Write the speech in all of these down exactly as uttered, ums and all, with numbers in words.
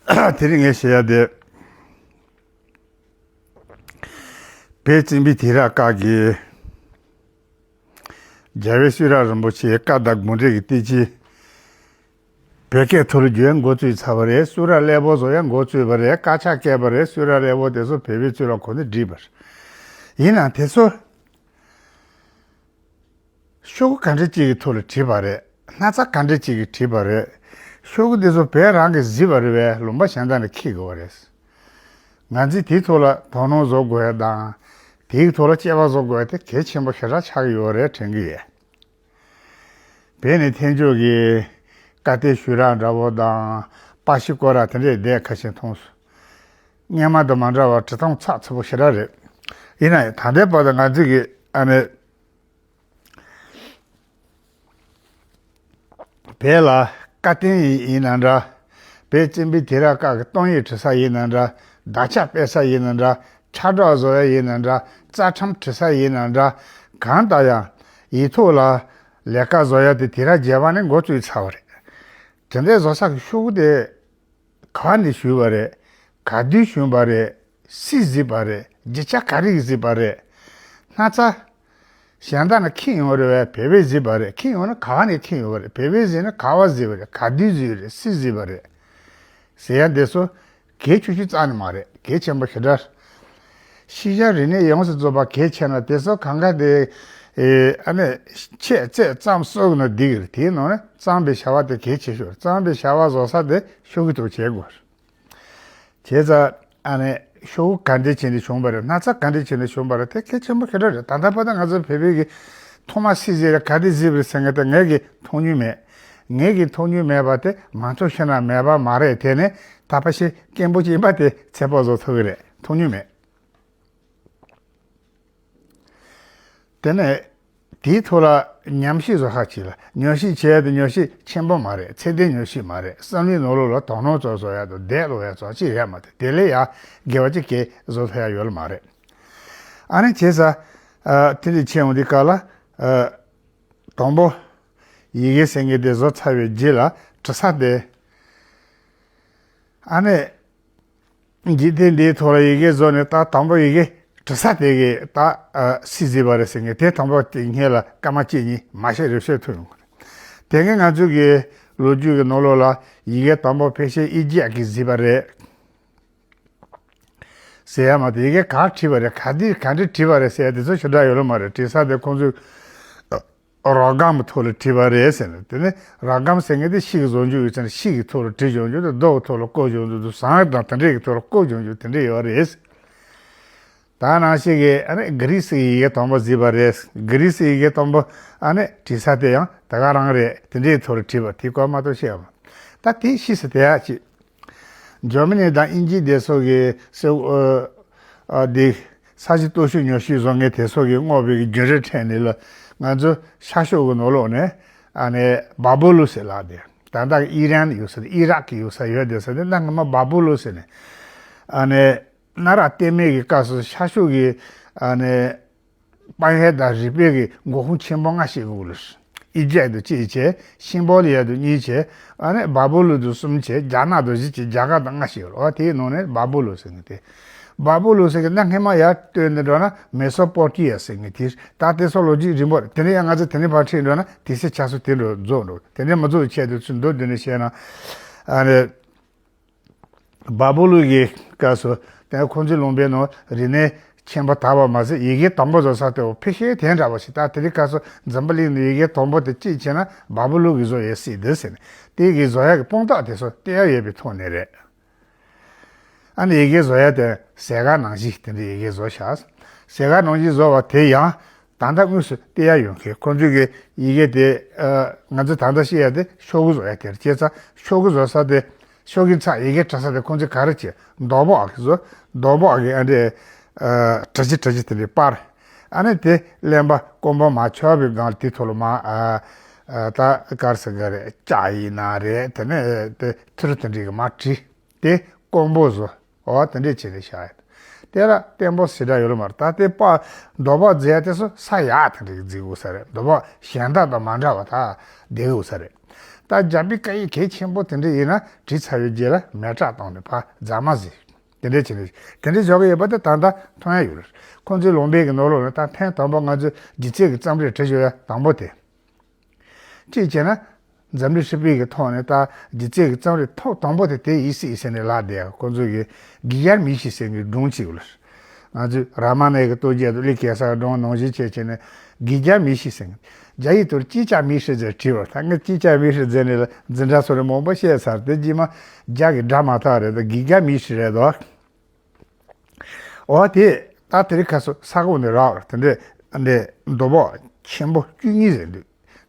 དེ་རིང་ངས་བཤད་ཡ་དེ། བོད་བཙན་པོའི་དུས་རབས་སྐབས་ཀྱི་རྒྱལ་བའི་གསུང་རབ་རིན་པོ་ཆེའི་བཀའ་དང་དགོངས་འགྲེལ་གྱི་བསྟན་བཅོས་བོད་སྐད་ཐོག་ལ་བསྒྱུར་ཡ་འགོ་བཙུགས་ཚར་བ་རེད། གསུང་རབ་ཀླད་པ་བཟོ་ཡ་འགོ་བཙུགས་པ་རེད། དཀར་ཆག་བཀལ་བ་རེད། གསུང་རབ་ཀླད་པ་དེ་ཚོ་བོད་པའི་གཙུག་ལག་ཁང་ནས་བསྒྲིགས་པ་རེད། ཡིན་ནའང་དེ་ཚོ་ཤོག་གུ་ག་འདྲ་ཅིག་གི་ཐོག་ལ་བྲིས་པ་རེད། སྣག་ཚ་ག་འདྲ་ཅིག་གིས་བྲིས་པ་རེད། ཤོག་གུ་འདི་ཚོ་བོད་རང་གིས་གཟིགས་པ་རེད་པས། ལུང་པ་གཞན་དག་ནས་འཁྱེར་དགོས་པ་རེད། ང་ཚོས་དེའི་ཐོག་ལ་དོ་སྣང་བཟོ་དགོས་ཡ་དང་། དེའི་ཐོག་ལ་དཔྱད་པ་བཟོ་དགོས་ཡ་དེ་གལ་ཆེན་པོ་ཞེ་དྲག་ཆགས་ཀྱི་ཡོད་རེད་དྲན་གྱི་ཡོད། བོད་ནས་ཐོན་ཆོག་གི་བཀའ་བསྟན་ཞུས་རབ་འདྲ་བོ་དང་། པར་ཤིང་སྐོར་ར་དེ་འདྲས་བསྡད་ཁ་ཤས་མཐོང་སོང་། སྔོན་མ་དང་མ་འདྲ་བར་བྲིས་ཐངས་ཚགས་ཚུད་པོ་ཞེ་དྲག་རེད། ཡིན་ན་ཡང་ད་ལྟའི་བར་དུ་ང་ཚོས་ཀྱི་ཨ་ནི་བོད་ལ་བཀའ་བསྟན་ཡིན་ན་འདྲ། བོད་བཙན་པོའི་དུས་རབས་སྐབས་ཀྱི་གཏོང་ཡིག་བྲི་ས་ཡིན་ན་འདྲ། དག་ཆ་སྤེལ་ས་ཡིན་ན་འདྲ། ཁྱབ་བསྒྲགས་བཟོ་ཡ་ཡིན་ན་འདྲ། རྩ་ཁྲིམས་བྲི་ས་ཡིན་ན་འདྲ། གང་ལྟར་ཡང་ཡིག་ཐོག་ལ་ལས་ཀ་བཟོ་ཡ་དེ་དུས་རབས་བརྒྱད་པ་ནས་འགོ་བཙུགས་ཚར་བ་རེད། དེ་འདྲའི་བཟོ་ས་གི་ཤོག་གུ་དེ་ག་ནས་ཞུས་པ་རེད། ག་དུས་བྱུང་བ་རེད། སུས་གཟིགས་པ་རེད། རྒྱུ་ཆ་ག་རེ་གིས་གཟིགས་པ་རེད། སྣག་ཚ་གཞན་དག་ནས་འཁྱེར་ཡོང་རེད་པས། བོད་པས་གཟིགས་པ་རེད། འཁྱེར་ཡོང་ན་ག་བ་ནས་འཁྱེར་ཡོང་བ་རེད། བོད་པས་གཟིགས་ན་ག་བ་གཟིགས་པ་རེད། ག་དུས་གཟིགས་རེད། སུས་གཟིགས་པ་རེད། ཟེར་ཡ་འདི་ཚོ་གལ་ཆེ་ཤོས་རྩ་ནས་མ་རེད། གལ་ཆེན་པོ་ཞེ་དྲག་ཤེས་བྱ་རིག་གནས་ཡོངས་སུ་རྫོགས་པ་གལ་ཆེ་ན་དེ་ཚོ་གང་ག་དེ་ཨ་ནི་ཆེད་བརྩེགས་ཙམ་བཟོས་ན་འགྲིག་གི་རེད། དེའི་ནང་ནས་གཙང་པའི་བྱ་བ་དེ་གལ་ཆེ་ཤོས་རེད། གཙང་པའི་བྱ་བ་བཟོ་ས་དེ་ཤོག་གུ་ཐོག་བྱེད་དགོས་རེད། བྱས་ཙང་ཨ་ནི་ཤོག་གུ་ག་འདྲས་བྱས་ནས་བྱུང་བ་རེད། སྣག་ཚ་ག་འདྲས་བྱས་ནས་བྱུང་བ་རེད། དེ་གལ་ཆེན་པོ་ཞེ་དྲག་རེད། ད་ལྟ་བར་དུ་ང་ཚོ་བོད་པའི་གི་ཐོག་མ་སུས་གཟིགས་རེད། ག་དུས་གཟིགས་པ་རེད་ཟེར་མཁན་དེ་ངས་གི་མཐོང་མྱོང་མེད། ངས་གི་མཐོང་མྱོང་མེད་པ་དེ་མང་ཚོགས་ཤིག་ན་མེད་པ་མ་རེད། དེ་ནི་ད་ཕ་ཤི་སྐྱེན་པོ་ཅིག་ཡིན་པ་དེ་ཚོད་དཔག་བཟོ་ཐུབ་གི་རེད། མཐོང་མྱོང་མེད། དེ་ནས་དེའི་ཐོག་ལ་ཉམས་ཞིབ་བཟོ་ས་ཅིག་ལ་ཉམས་ཞིབ་བྱེད་ཡ་དེ་ཉམས་ཞིབ་ཆེན་པོ་མ་རེད། ཚད་ལྡན་ཉམས་ཞིབ་མ་རེད། བསམ་བློའི་ནང་ལོགས་ལ་དོ་སྣང་ཙམ་བཟོ་ཡ་དང་བསྡད་ལོག་ཡ་ཙམ་ཅིག་རེད་མ་གཏོགས་དེ་ལས་ཡ་དགེ་བ་ཅིག་གས་བཟོ་ཐུབ་ཡ་ཡོད་ལ་མ་རེད། ཨ་ནི་བྱས་ཙང་ཨ་དེ་འདྲ་བྱས་འོང་དུས་སྐབས་ལ་ཨ་དང་པོ་ཡི་གེ་ཟེར་མཁན་དེ་བཟོ་ཚར་བའི་རྗེས་ལ་འབྲི་ས་དེ་ཨ་ནི། འཇིག་རྟེན་འདིའི་ཐོག་ལ་ཡི་གེ་བཟོ་ནས་ད་དང་པོ་ཡི་གེ་འབྲི་ས་དེ་གི་ད་ཨ་སུས་གཟིགས་པ་རེད་ཟེར་མཁན་དེ་དང་པོ་དེ་སྔོན་ལ་སྐར་མ་གཅིག་གཉིས་མ་བཤད་རེ་བཤད་ཐུབ་ཡོང་གི་རེད། དེ་སྔ་ང་ཚོའི་གི་ལོ་རྒྱུས་ཀྱི་ནང་ལོགས་ལ་ཡི་གེ་དང་པོ་ཕལ་ཆེར་ཨི་ཇིབ་གིས་གཟིགས་པ་རེད་ཟེར་ཡ་མ་གཏོགས་ཡི་གེ་ག་བྲིས་པ་རེད། ག་དུས་ག་འདྲ་བྲིས་པ་རེད་ཟེར་ཡ་དེ་ཚོ་ཞེ་དྲག་ཡོད་ལ་མ་རེད། བྲིས་ས་དེ་ཁོང་ཚོས་རོ་སྒམ་ཐོག་ལ་བྲིས་པ་རེད་ཟེར་ནས། དེ་ནས་རོ་སྒམ་ཟེར་མཁན་དེ་ཤིང་གི་བཟོ་བཅོས་ཡོད་ཚད་ཤིང་གི་ཐོག་ལ་བྲིས་བྱུང་རྒྱུ་དང་རྡོ་གི་ཐོག་ལ་བརྐོས་བྱུང་རྒྱུ་དང་ཟངས་དང་དེ་འདྲས་ཀྱི་ཐོག་ལ་བརྐོས་བྱུང་རྒྱུ་དེ་འདྲས་ཡོད་རེད། ད་ནང་བཞིན་གྱི་ཨ་ནི་གྷི་རི་སི་ཡི་གེ་དང་པོ་གཟིགས་པ་རེད། གྷི་རི་སི་ཡི་གེ་དང་པོ་ཨ་ནི་བྲིས་ས་དེ་ཡང་དེ་ག་རང་རེད། དེ་འདྲས་ཐོག་ལ་བྲིས་པ་དེ་སྐོར་མ་གཏོགས་བཤད་པ་ད་དེ་ཤི་སི་དེ་ཡག་ཅིག་འཇར་མ་ནི་དང་དབྱིན་ཇི་དེ་ཚོ་གི་སེ་ཨ་ཨ་དེ་ས་གཞི་སྟོབས་ཤུགས་ཉོ་ཤུགས་བཟོ་མཁན་དེ་ཚོ་གི་བསྔོགས་པའི་གི་རྒྱུན་རིང་ཕྲན་ནི་ལ་ང་ཚོ་ཤར་ཕྱོགས་ཀྱི་ནང་ལོགས་ནས་ཨ་ནི་བ་བུ་ལུ་ཟེར་ལབ་དེ་ད་ལྟ་ཨི་རན་ཡོད་ས་དེ་ཨི་རག་གི་ཡོད་ས་ཡོད་དེ་ས་དེ་གནའ་སྔ་མ་བ་བུ་ལུ་ཟེར་ནས་ཨ་ནི་གནའ་རབས་རྟེན་མའི་གི་སྐབས་སུ་ཤར་ཕྱོགས་ཀྱི་ཨ་ནི། དཔལ་ཧེ་དང་རི་པའི་གི་འགོ་ཁུངས་ཆེན་པོ་ལྔ་ཞིག་གི་ལུས། ཨི་ཇིབ་དུ་གཅིག་བྱས། ཤིང་པོ་ལི་ཡ་དུ་གཉིས་བྱས། ཨ་ནི་བ་བུ་ལུ་དུ་གསུམ་བྱས། རྒྱ་ནག་དུ་བཞི་བྱས། རྒྱ་གར་དུ་ལྔ་ཞིག་ཡོད་རེད། དེའི་ནང་ནས་བ་བུ་ལུ་ཟེར་མཁན་དེ། བ་བུ་ལུ་ཟེར་མཁན་ད་སྔས་མ་ཡར་བཏོན་ནས་འགྲོ་ན་མེ་སོ་པོ་ཊི་ཡ་ཟེར་མཁན་དེ། ད་དེ་ཚོ་ལོ་རྒྱུས་རིང་པོ་རེད། དེ་ནས་ཡང་ང་ཚོ་དེ་ནས་ཕར་ཁྲིད་འགྲོ་ན་དེ་ཚོའི་ཆགས་སྲོལ་དེ་འགྲོ་རྫོགས་འགྲོ། དེ་ནས་མ་རྫོགས་པའི་ཆེད་དུ་ཚུར་མདོར་བསྡུས་ནས་བཤད་ན། ཨ་ནི། བ་བུ་ལུ་གི་སྐབས་སུ་དེ་ཁོང་ཚོའི་ལུང་པའི་ནང་རིག་གནས་ཆེན་པོ་དར་བ་མ་ཟད་ཡི་གེ་དང་པོ་བཟོ་ས་དེ་ཕལ་ཆེར་དེ་འདྲ་བ་ཞིག་ད་དེ་རིང་སྐབས་སུ་འཛམ་བུ་གླིང་ནང་ཡི་གེ་དང་པོ་དེ་གཅིག་བྱས་ན་བ་བུ་ལུ་གིས་བཟོ་ཡོད་སྲིད་འདུག་ཟེར་ནས་དེ་གི་བཟོ་ཡག་གི་དཔང་རྟགས་དེ་ཚོ་བལྟ་ཡག་ཡོད་པའི་ཐོག་ནས་རེད། ཨ་ནི་ཡི་གེ་བཟོ་ཡག་དེ་ཟས་སྐལ་ནང་བཞིན་དེ་འདྲའི་ཡི་གེ་བཟོ་ཤག་ཟས་སྐལ་ནང་བཞིན་བཟོ་བ་དེ་ཡང་། ད་ལྟ་དངོས་སུ་བལྟ་ཡ་ཡོད་མཁན་ཁོང་ཚོས་ཀྱི་ཡི་གེ་དེ་ཨ་ང་ཚོས་ད་ལྟ་བཤད་ཡ་དེ་ཤོག་གུ་བཟོ་ཡ་དེ་རེད། བྱས་ཙང་ཤོག་གུ་བཟོ་ས་དེ་ཤོག་གུའི་ཚབ་ཡི་གེ་འབྲི་ས་དེ་ཁོང་ཚོས་ག་རེ་བྱས། རྡོག་པ་ཨ་གི་བཟོ། རྡོག་པ་ཨ་གི་ཨ་འདྲས་ཨ་གྲི་གཞི་གྲི་གཞི་དེ་འདྲས་སྤར། ཨ་ནི་དེ་གླེན་པ་རྐང་པ་མར་ཕྱོགས་པའི་སྒང་ལ་དེའི་ཐོག་ལ་མར་ཨ་ཨ་ད་ག་རེ་ཟེར་ག་རེ་ལྕགས་ཡིན་ན་རེད། དེ་ནས་དེ་ཐུར་དེ་འདྲས་ཀྱི་མར་བྲིས། དེ་རྐང་པ་བཟོ། འོ་དེ་འདྲས་བྱས་ནས་བཞག་ཡོད། དེ་ལ་བརྟན་པོ་ཞེ་དྲག་ཡོད་ལ་མ་རེད། ད་དེ་པ་རྡོག་པ་རྫི་ཡ་དེ་ཚོ་ས་ཡག་དེ་འདྲས་རྫི་དགོས་ས་རེད། རྡོག་པ་གཞན་དག་དང་མ་འདྲ་བ་ད་བསྡད་དགོས་ས་རེད། ད་རྒྱ་མི་སྐད་ཡིག་གལ་ཆེན་པོ་དེ་འདྲ་ཡིན་ན་བྲིས་ཚར་བའི་རྗེས་ལ་མེ་སྲེག་བཏང་ནས་ཕར་རྫ་མ་བཟོས། དེ་འདྲ་བྱས་ནས་དེ་འདྲ་བྱ་གི་ཡོད་པ་དེ་ད་ལྟ་མཐོང་ཡ་ཡོད་རེད། ཁོང་ཚོའི་ལུང་པའི་གི་ནང་ལོགས་ནས་ད་ཐེངས་དང་པོ་ང་ཚོས་སྒྱུ་རྩལ་གྱི་རྩོམ་རིག་བྲིས་ཡོད་ཡ་དང་པོ་དེ། གཅིག་བྱས་ན། འཛམ་གླིང་ཧྲིལ་པོའི་གི་ཐོག་ནས་ད་སྒྱུ་རྩལ་གྱི་རྩོམ་རིག་ཐོག་དང་པོ་དེ་དེ་ཡིན་སྲིད་ཟེར་ནས་ལབ་བསྡད་ཡ། ཁོང་ཚོ་གི་གི་ཡར་མི་ཤི་ཟེར་གི་སྒྲུང་གཅིག་ལ། ང་ཚོས་རཱ་མ་ན་གི་རྟོགས་བརྗོད་དང་ལི་གེ་སར་སྒྲུང་ནང་བཞིན་བྱས་བྱས་ནས་གི་ཡར་མི་ཤི་ཟེར་གི། རྒྱ་ཡིག་ཐོག་ཅི་ཅག་མི་ཤི་ཟེར་བྲིས་པ། ད་ངས་ཅི་ཅག་མི་ཤི་ཟེར་ནས་ལ་འཛིན་གྲྭ་སོ་རེ་མང་པོ་བཤད་ཚར། དེ་རྗེས་མ་རྒྱ་གི་སྒྲ་མ་དག་རེད་ད་གི་ཡར་མི་ཤི་རེད་དོ། འོ་དེ་ད་དེ་རིང་ཁ་སང་ས་གོ་ནས་རག་རེད། དེ་འདྲས་འདི་རྡོ་པོ་ཆེན་པོ་བཅུ་གཉིས་ཟེར་འདུག་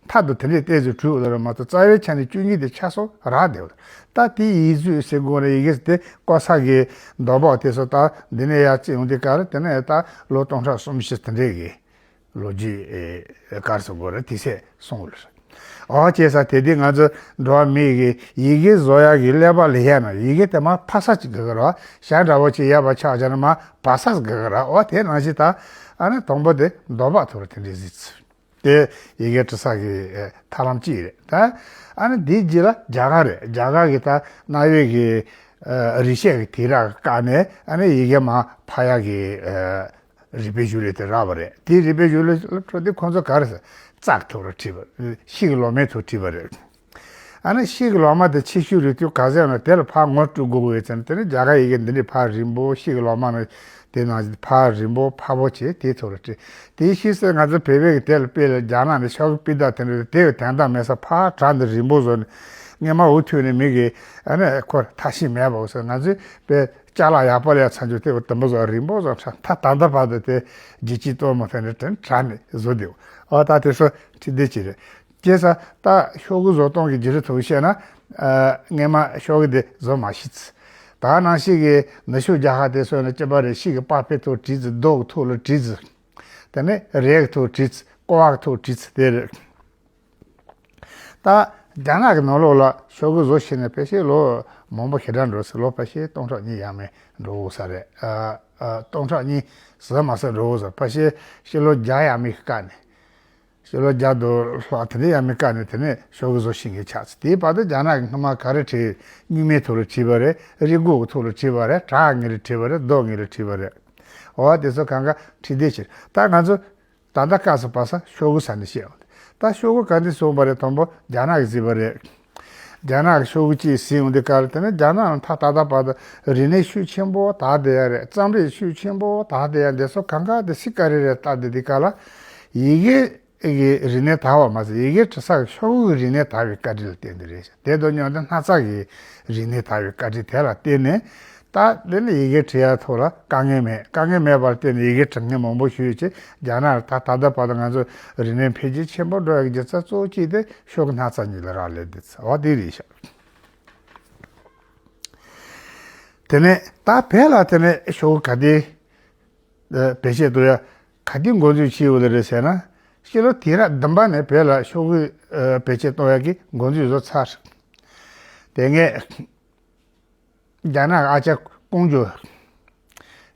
མཐའ་དང་དེ་འདྲས་ཏོག་ཙམ་བྲིས་ཡོད་རེད་མ་གཏོགས་རྩ་བའི་ཆ་ནས་བཅུ་གཉིས་དེ་ཆ་སོགས་རག་བསྡད་ཡོད་རེད། ད་དེ་ཡིག་གཟུགས་ཟེར་དགོས་རེད། ཡི་གེ་དེ་བཀོད་ས་གི་རྡོ་པོ་དེ་ཚོ་ད་འདི་ནས་ཡར་བརྩིས་ཡོང་དུས་ག་རེ་དེ་ནས་ད་ལོ་སྟོང་ཕྲག་གསུམ་བཞི་དེ་འདྲས་གི་ལོ་རྒྱུས་ཨེ་ག་རེ་ཟེར་དགོས་རེད། དེ་ཚོ་གསུངས་ཡོད་རེད། འོ་བྱས་ཙང་དེ་དུས་ང་ཚོ་འགྲོ་བ་མི་གི་ཡི་གེ་བཟོ་ཡག་གི་ཀླད་པ་ལ་བཤད་ན་ཡི་གེ་དེ་མར་ཕབ་ས་ཅིག་དགོས་ཀྱི་རེད་བ། ཞྭ་འདྲ་བོ་ཅིག་ཡར་ཕར་ཆག་བྱས་ན་མར་ཕབ་ས་དགོས་ཀྱི་རེད། འོ་དེ་ནང་བཞིན་ད་ཨ་ནི་དང་པོ་དེ་རྡོ་པོ་ཐོག་ལ་དེ་འདྲས་བཟོས་ཚུལ་དེ་ཡི་གེ་འབྲི་ས་གི་ཨེ་ཐབས་ལམ་གཅིག་རེད། ད་ཨ་ནི་དེའི་རྗེས་ལ་རྒྱ་གར་རེད། རྒྱ་གར་གི་ད་གནའ་བོའི་གི་ཨ་རིག་བྱེད་ཀྱི་དུས་རབས་ཀྱི་སྐབས་ནས་ཨ་ནི་ཡི་གེ་མར་ཕབ་ཡག་གི་ཨ། རིག་པའི་གཞུང་ལུགས་དེ་རག་པ་རེད། དེའི་རིག་པའི་གཞུང་ལུགས་ལ་འཕྲོས་ཏེ་ཁོང་ཚོ་ག་རེ་ཟེར། རྩ་ཐོག་ལ་བྲིས་པ། ཤིང་གི་ལོ་མའི་ཐོག་བྲིས་པ་རེད། ཨ་ནི་ཤིང་གི་ལོ་མ་དེ་ཕྱི་བཤོལ་རིག་དུས་ག་ཟེར་ན་དེ་ལ་ཕར་ངོ་སྤྲོད་དགོས་ཀྱི་ཡོད་ཙང་དེ་ནི་རྒྱ་གར་ཡི་གེ་འདི་འདྲའི་ཕར་རིང་པོ་ཤིང་གི་ལོ་མ་ནི་དེ་ནང་བཞིན་ཕར་རིང་པོ་ཕར་པོ་བྱས་དེའི་ཐོག་ལ་བྲིས། དེའི་ཤིང་ཟེར་ང་ཚོ་བོད་པའི་གི་དེ་ལ་དཔེ་ལ་རྒྱ་ནག་ནས་ཤོག་གུ་པི་ཏ་དེ་འདྲ་དེ་གི་དོན་དག་མེད་ས་ཕར་བྲག་འདི་རིང་པོ་བཟོ་ནས་སྔས་མ་འུ་ཐུག་ནས་མི་གི་ཨ་ནི་ཁོ་ཐ་ཤིང་མེད་པ་འུ་ཟེར་ང་ཚོའི་དཔེ། ཅ་ལག་ཡག་པོ་ལས་ཚ་འཇུ་དེ་བ་དུམ་བུ་བཟོ་རིང་པོ་བཟོ་ཁྲ་ཐ་ད་ད་བར་དུ་དེ་ལྗིད་ཀྱི་གཏོར་མ་ཐོན་ནས་དྲན་དྲ་ནས་བཟོ་དེ་བ་ཨ་ད་དེ་སོ་ཁྲི་དེ་ཅི་རེད། ཅེས་ས་ད་ཤོག་གུ་བཟོ་སྟངས་ཀྱི་རྒྱུ་རུ་ཐུག་བཤད་ན། ཨ་སྔས་མ་ཤོག་གུ་དེ་བཟོ་མ་ཤེས་ཚུལ། ད་ནང་བཞིན་གྱི་ནུ་ཤུ་རྒྱག་ཁ་དེ་སོ་ནས་ཅི་པ་རེད། ཤིག་གི་པགས་པའི་ཐོག་བྲིས་ཚུལ། རྡོ་གི་ཐོག་ལ་བྲིས་ཚུལ། དེ་ནས་རས་ཀྱི་ཐོག་བྲིས་ཚུལ། ཀོ་བ་གི་ཐོག་བྲིས་ཚུལ་དེ་རེད། ད་རྒྱ་ནག་གི་ནང་ལོགས་ལ་ཤོག་གུ་བཟོ་ཤེས་ནས་ཕལ་ཆེར་ལོ་མང་པོ་ཞེ་དྲག་འགྲོ་སྲིད། ལོ་ཕལ་ཆེར་སྟོང་ཕྲག་གཉིས་ཡས་མས་འགྲོ་འོས་ས་རེད། ཨ་ཨ་སྟོང་ཕྲག་གཉིས་ཟིན་མ་ཟིན་འགྲོ་འོས་ས། ཕལ་ཆེར་ཕྱི་ལོ་བརྒྱ་ཡས་མས་ཀྱི་སྐབས་ནས་ཕྱི་ལོ་བརྒྱ་དང་ལྷག་དེ་འདྲ་ཡས་མས་ཀྱི་སྐབས་ནས་དེ་ནས་ཤོག་གུ་བཟོ་ཤེས་མཁན་ཆགས་ཚུལ། དེའི་བར་དུ་རྒྱ་ནག་གི་སྔ་མ་ག་རེ་བྲིས། སྨྱུག་མའི་ཐོག་ལ་བྲིས་པ་རེད། རིལ་སྒོ་གི་ཐོག་ལ་བྲིས་པ་རེད། བྲག་ངོས་ལ་བྲིས་པ་རེད། རྡོ་ངོས་ལ་བྲིས་པ་རེད། འོ་དེ་ཚོ་གང་ག་ཁྲི་དེ་ཕྱིར་ད་ང་ཚོ། ད་ལྟ་སྐབས་སུ་བབས་ས་ཤོག་གུ་ཟེར་ནས་བཤད་ཡོང་དུས། ད་ཤོག་གུ་ག་འདི་བཟོས་པ་རེད། དང་པོ་རྒྱ་ནག་གིས་བཟོས་པ་རེད། རྒྱ་ནག་གི་ཤོག་གུ་གཅིག་ཟིན་ཡོང་དུས་ག་རེ་དེ་ནི་རྒྱ་ནག་ལ་ད་ད་ལྟ་བར་དུ་རིག་གནས་ཤུགས་ཆེན་པོ་དར་བསྡད་ཡ་རེད། རྩོམ་རིག་ཤུགས་ཆེན་པོ་དར་བསྡད་ཡ་འདི་ཚོ་གང་ག་དེ་སྲིད་ག་རེ་རེད་ལྟ་བསྡད་དུས་སྐབས་ལ་ཡི་གེ་གི་རིག་གནས་དར་བ་མ་ཟད་ཡི་གེ་འབྲི་ས་གི་ཤོག་གུ་གི་རིག་གནས་དར་བའི་བཀའ་དྲིན་ལ་བརྟེན་ཏེ་རེད་ཤག་དེ་དང་མཉམ་དུ་སྣག་ཚ་གི་རིག་གནས་དར་བའི་བཀའ་དྲིན་དེ་ལ་བརྟེན་ནས། ད་དེ་ནི་ཡི་གེ་འབྲི་ཡ་ཐོག་ལ་དཀའ་ངལ་མེད། དཀའ་ངལ་མེད་པར་བརྟེན་ནས་ཡི་གེ་འབྲི་མཁན་མང་པོ་ཞིག་ཡོད་ཅེས་རྒྱ་ནག་ལ་ད་ད་ལྟ་བར་དུ་ང་ཚོ་རིག་གནས་འཕེལ་རྒྱས་ཆེན་པོ་འགྲོ་ཡག་གི་རྒྱུ་རྩ་གཙོ་བོ་གཅིག་དེ་ཤོག་གུ་སྣག་ཚ་གཉིས་ལ་རག་ལས་བསྡད་ཚར་བ་དེ་རེད་ཤག་དེ་ནས་ད་བོད་ལ་དེ་ནས་ཤོག་གུ་ག་དེ་བེད་སྤྱད་གཏོང་ཡ་ག་དེ་འགོ་འཛུགས་བྱས་ཡོད་ལ་རེད་ཟེར་ན། ཕྱི་ལོ་དུས་རབས་བདུན་པ་ནས་བོད་ལ་ཤོག་གུ་བེད་སྤྱད་གཏོང་ཡ་གི་འགོ་འཛུགས་བཟོ་ཚར། དེ་སྔའི་རྒྱ་ནག་ཨ་ཅག་ཀོང་ཇོ།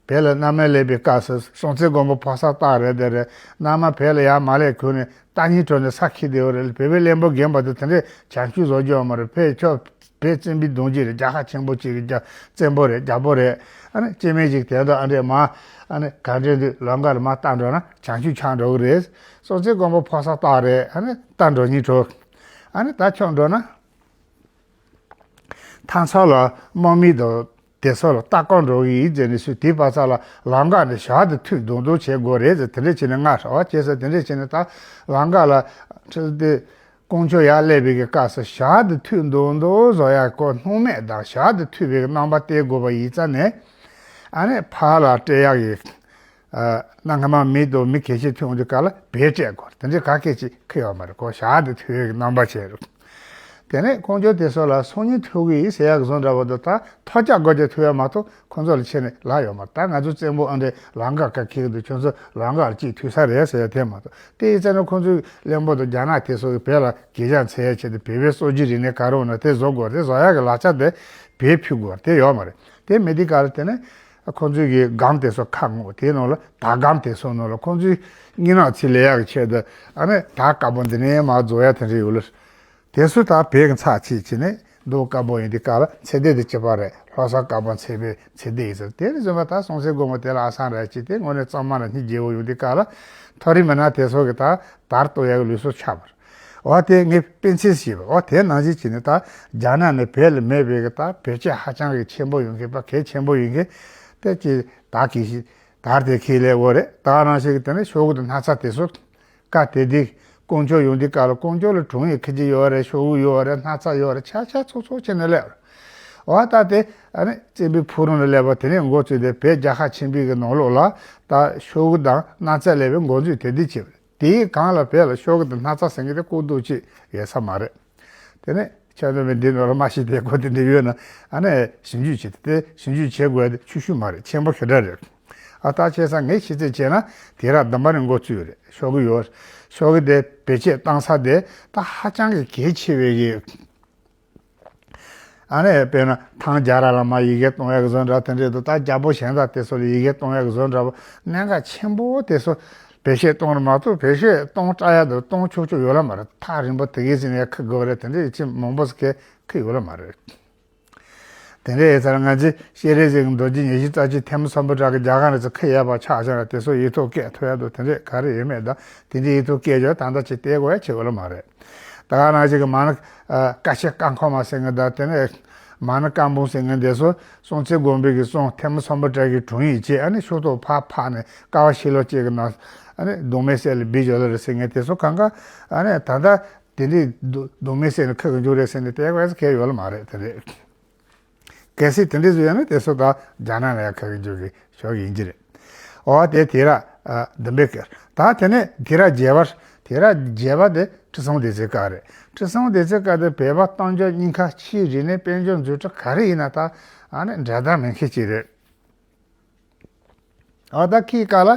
བོད་ལ་མནའ་མ་སླེབས་པའི་སྐབས་སུ་སྲོང་བཙན་སྒམ་པོ་ཕོ་གསར་སྟག་རེད་དེ་རེད། མནའ་མ་བོད་ལ་ཡར་མ་སླེབས་གོང་ནས་རྟ་རྙིང་བྲོས་ནས་ས་འཁྱེར་བསྡད་ཡོད་རེད། བོད་པའི་བློན་པོ་རྒན་པ་དེ་དེ་འདྲས་བྱང་ཆུབ་བཟོ་རྒྱུ་ཡོད་མ་རེད། བོད་ཆོས་བོད་བཙན་པོའི་གདུང་རྒྱུད་རེད། རྒྱལ་ཁ་ཆེན་པོ་གཅིག་རེད། རྒྱ་བཙན་པོ་རེད། རྒྱལ་པོ་རེད། ཨ་ནི་སྐྱེ་དམན་ཅིག་དེ་འདྲ་ཨ་འདྲས་མ་ཨ་ནི་ག་འདྲས་འདུག་ལམ་ཁ་ལ་མ་བལྟ་འགྲོ་ན་བྱང་ཆུབ་ཆགས་འགྲོ་གི་རེད། སྲོང་བཙན་སྒམ་པོ་ཕོ་གསར་སྟག་རེད། ཨ་ནི་རྟ་འགྲོ་སྙིང་བྲོ། ཨ་ནི་ད་ཁྱོད་འགྲོ་ན། མཐའ་མཚམས་ལ་དམག་མི་དང་དེ་ཚོ་ལ་ལྟ་སྐོར་འགྲོ་གི་ཡིན་ཟེར་ནས་སུས་དེའི་བར་ཚ་ལ་ལམ་ཁ་ནས་ཞག་དེ་མཐུད་མདུང་མདུང་བྱེད་དགོས་རེད་ཟེར། དེ་འདྲ་བྱས་ནས་ང་ཧྲ་བ་བྱས་ཟེར། དེ་འདྲ་བྱས་ནས་ད་ལམ་ཁ་ལ་ཁྲི་དེ་ཀོང་ཇོ་ཡར་སླེབས་པའི་གི་སྐབས་སུ་ཞག་དེ་མཐུད་མདུང་མདུང་བཟོ་ཡ་ཁོ་སྣང་མེད་དང་ཞག་དེ་མཐུད་པའི་གི་རྣམ་པ་སྟེར་དགོས་པ་ཡིན་ཙང་ནས་ཨ་ནི་ཕར་ལ་སྤྲད་ཡག་གི་ཨ་གནའ་སྔ་མ་མི་དང་མི་གལ་ཆེ་ཐུག་འོང་དུས་སྐབས་ལ་བེད་སྤྲད་དགོས། དེ་འདྲའི་ག་སྐད་ཅིག་ཁེལ་ཡོད་མ་རེད། ཁོ་ཞག་དེ་མཐུད་པའི་གི་རྣམ་པ་བྱས་རེད། དེ་ནས་ཀོང་ཇོ་དེ་ཚོ་ལ་སང་ཉིན་མཐུད་གི་ཡིན་ཟེར་ཡག་གི་བཟོ་འདྲ་བོ་འདུག་ད་ཐོལ་རྒྱག་སྒོ་རྒྱག་མཐུད་ཡ་མ་གཏོགས་ཁོང་ཚོ་ལ་ཁྱེར་ནས་ལབ་ཡོད་མ་རེད། ད་ང་ཚོ་བཙན་པོ་ཨ་འདྲས་ལམ་ཁ་ཁ་ཁེལ་གི་འདུག་ཁྱོད་ཚོ་ལམ་ཁ་ལ་གཅིག་མཐུད་ས་རེད་ཟེར་ཡ་དེ་མ་གཏོགས། དེ་ཡིན་ཙང་ནས་ཁོང་ཚོའི་བློན་པོ་དང་རྒྱ་ནག་དེ་ཚོ་གི་བོད་ལ་གུས་ཞབས་འཚོལ་ཡ་ཆེད་དུ་བོད་པའི་སྲོལ་རྒྱུན་རིག་གནས་ག་རེ་ཡོད་ན་དེ་བཟོ་དགོས། དེ་བཟོ་ཡག་གི་ལག་ཆ་དེ་བོད་ཕུལ་དགོས། དེ་ཡོད་མ་རེད། དེ་མེད་དུས་སྐབས་ལ་དེ་ནས་ཁོང་ཚོའི་གི་སྒམ་དེ་ཚོ་ཁ་སྔོག་དེའི་ནང་ལ་དར་སྒམ་དེ་ཚོ་ནང་ལ་ཁོང་ཚོའི་སྙིང་ནག་ཚིག་ལས་ཡག་གི་ཆེད་དུ་ཨ་ནི་དར་དཀར་པོ་འདི་ནས་མར་རྫོགས་ཡ་དེ་འདྲ་ཡོད་ལ། དེ་ཚོ་ད་བོད་ཀྱི་ཚར་ཚིག་བྱས་ནས་མདོ་དཀར་པོ་ཡིན་དུས་སྐབས་ལ་ཚེ་འདས་དེ་གཅིག་པ་རེད། ལྷ་ས་དཀར་པོ་ཚེ་འཕེལ་ཚེ་འདས་ཡིན་ཟེར། དེ་ནས་བཟུང་བ་ད་སྲོང་བཙན་སྒམ་པོ་དེ་ལ་ཨ་སང་ར་ཅིག་དེ་དངོས་གནས་གཙང་མ་ལ་སྙིང་རྗེ་བོ་ཡོང་དུས་སྐབས་ལ་མཐོ་རིམ་མི་སྣ་དེ་ཚོ་གི་ད་དར་གཏོང་ཡག་གི་ལུགས་སྲོལ་ཆགས་པ་རེད། འོ་དེ་ངས་དཔེ་མཚོན་བྱས་པ། འོ་དེ་ནང་བཞིན་བྱས་ནས་ད་རྒྱ་ནག་ནས་བོད་ལ་མེད་པའི་གི་ད་བོད་ཆས་ཧ་ཅང་གི་ཆེན་པོ་ཡོང་མཁན་པ་གལ་ཆེན་པོ་ཡོང་མཁན་དེ་ཅིག་ད་གི་ཞིག་དར་དེ་ཁས་ལེན་འོ་རེད། ད་ནང་བཞིན་གི་དེ་ནས་ཤོག་གུ་དང་སྣག་ཚ་དེ་ཚོ། སྐབས་དེ་དུས་དཀོན་མཆོག་ཡོང་དུས་སྐབས་ལ་དཀོན་མཆོག་ལ་དྲུང་ཡིག་ཁུར་གྱི་ཡོད་རེད། ཤོག་གུ་ཡོད་རེད། སྣག་ཚ་ཡོད་རེད། ཆ་ཆ་ཚོགས་ཚོགས་བྱས་ནས་སླེབས་རེད། འོ་ད་དེ་ཨ་ནི་བཙན་པོའི་ཕུག་རོན་ལ་སླེབས་པ་དེ་ནས་འགོ་བཙུགས་ཏེ་བོད་རྒྱལ་ཁབ་ཆེན་པོའི་གི་ནང་ལོགས་ལ་ད་ཤོག་གུ་དང་སྣག་ཚ་སླེབས་པའི་འགོ་འཛུགས་དེ་དུས་བྱས་པ་རེད། དེའི་སྒང་ལ་བོད་ལ་ཤོག་གུ་དང་སྣག་ཚ་ཟེར་མཁན་དེ་བཀོད་འདོམས་བྱས་ཡོད་ས་མ་རེད། དེ་ནས་ཆ་མཉམ་པའི་འདི་ནང་ལ་མ་ཤེས་དེ་གོ་དེ་འདྲ་ཡོད་ན་ཨ་ནི་ཞིབ་འཇུག་བྱེད་དེ། དེ་ཞིབ་འཇུག་བྱེད་དགོས་དེ་ཆུ་ཤུལ་མ་རེད། ཆེན་པོ་ཞེ་དྲག་རེད། ཨ་ད་བྱས་ཙང་ངས་ཤེས་ཚད་བྱས་ན་དེ་ར་འདམ་པ་ནས་འགོ་བཙུགས་རེད། ཤོག་གུ་ཡོད། ཤོག་གུ་དེ་བེད་སྤྱོད་བཏང་ས་དེ་ད་ཧ་ཅང་གི་གལ་ཆེ་བའི་གི། ཨ་ནི་དཔེར་ན་ཐང་རྒྱལ་རབས་ལ་མ་ཡི་གེ་གཏོང་ཡག་གི་བཟོ་འདྲ་དེ་འདྲས་འདུག་ད་རྒྱལ་པོ་གཞན་དག་དེ་ཚོ་ལ་ཡི་གེ་གཏོང་ཡག་གི་བཟོ་འདྲ་པོ་གནད་འགག་ཆེན་པོ་དེ་ཚོ་བེད་སྤྱོད་གཏོང་རུ་མ་གཏོགས་བེད་སྤྱོད་གཏོང་བཀྲ་ཡག་དང་གཏོང་ཆོག་ཆོག་ཡོད་ལ་མ་རེད། ཐག་རིང་པོ་དེ་གའི་ཟིན་ཡག་ཁི་དགོས་རེད། དེ་འདྲས་ཡིད་ཆེས་མང་པོ་ཟིག་གི་ཁི་ཡོད་ལ་མ་རེད། དེ་འདྲས་ཡིན་ཙང་ང་ཚོས་སྤྱན་རས་གཟིགས་ཀྱི་མདོ་རྒྱུད་ཉི་ཤུ་རྩ་གཅིག་ཐེམ་སོན་པོ་བྲག་གི་རྒྱ་གར་རི་ཚོ་ཁི་ཡས་པ་ཆགས་བྱུང་ར། དེ་ཚོ་ཡིག་ཐོག་བཀོད་ཐུབ་ཡག་དང་དེ་འདྲས་ག་རེ་ཡོད་མེད་དང་དེ་འདྲས་ཡིག་ཐོག་བཀོད་བྱས་ད་ལྟ་ཅིག་བལྟས་དགོས་ཡག་ཅིག་ཡོད་ལ་མ་རེད། ད་ག་ནང་བཞིན་གྱི་མ་ཎི་ཀ་ཤི་ཀ་ཁོ་མ་ཟེར་མཁན་དང་དེ་ནས་མ་ཎི་ཀ་འབུམ་ཟེར་མཁན་དེ་ཚོ་སྲོང་བཙན་སྒམ་པོའི་གི་སྲོང་ཐེམ་སོན་པོ་བྲག་གི་དྲུང་ཡིག་བྱས། ཨ་ནི་ཤོག་ཐོག་ཕར་ཕབ་ནས་ཀ་བ་ཤི་ལོ་གཅིག་གི་ནང་ཨ་ནི་གདུང་མའི་གསེབ་ལ་སྦས་ཡོད་ལ་རེད་ཟེར་མཁན་དེ་ཚོ་གང་ག་ཨ་ནི་ད་ལྟ་དེ་འདྲའི་གདུང་མའི་གསེབ་ནས་ཁུར་གི་འཇུག་རེད་ཟེར་ནས་བལྟས་དགོས་ཡག་གལ་ཡོད་ལ་མ་རེད། དེ་རེད། གལ་སྲིད་དེ་འདྲ་ཟིག་ཡོད་ན་དེ་ཚོ་ད་རྒྱ་ནག་ལ་ཡ་ཁ་གི་འཇུག་གི་ཤོག་ཡིན་གྱི་རེད། འོ་དེ་དུས་རབས་ཨ་བདུན་པའི་སྐབས། ད་དེ་ནས་དུས་རབས་བརྒྱད་པར། དུས་རབས་བརྒྱད་པ་དེ་ཁྲི་སྲོང་ལྡེ་བཙན་སྐབས་རེད། ཁྲི་སྲོང་ལྡེ་བཙན་སྐབས་དེ་བོད་པ་གཏམ་བརྗོད་རྙིང་ཁ་ཕྱིའི་རིག་གནས་དཔལ་འབྱོར་འཛུགས་སྐྲུན་ག་རེ་ཡིན་ན་ད་ཨ་ནི་འགྲན་ཟླ་མེད་མཁན་ཅིག་རེད། ཨ་ད་ཁིའི་སྐབས་ལ་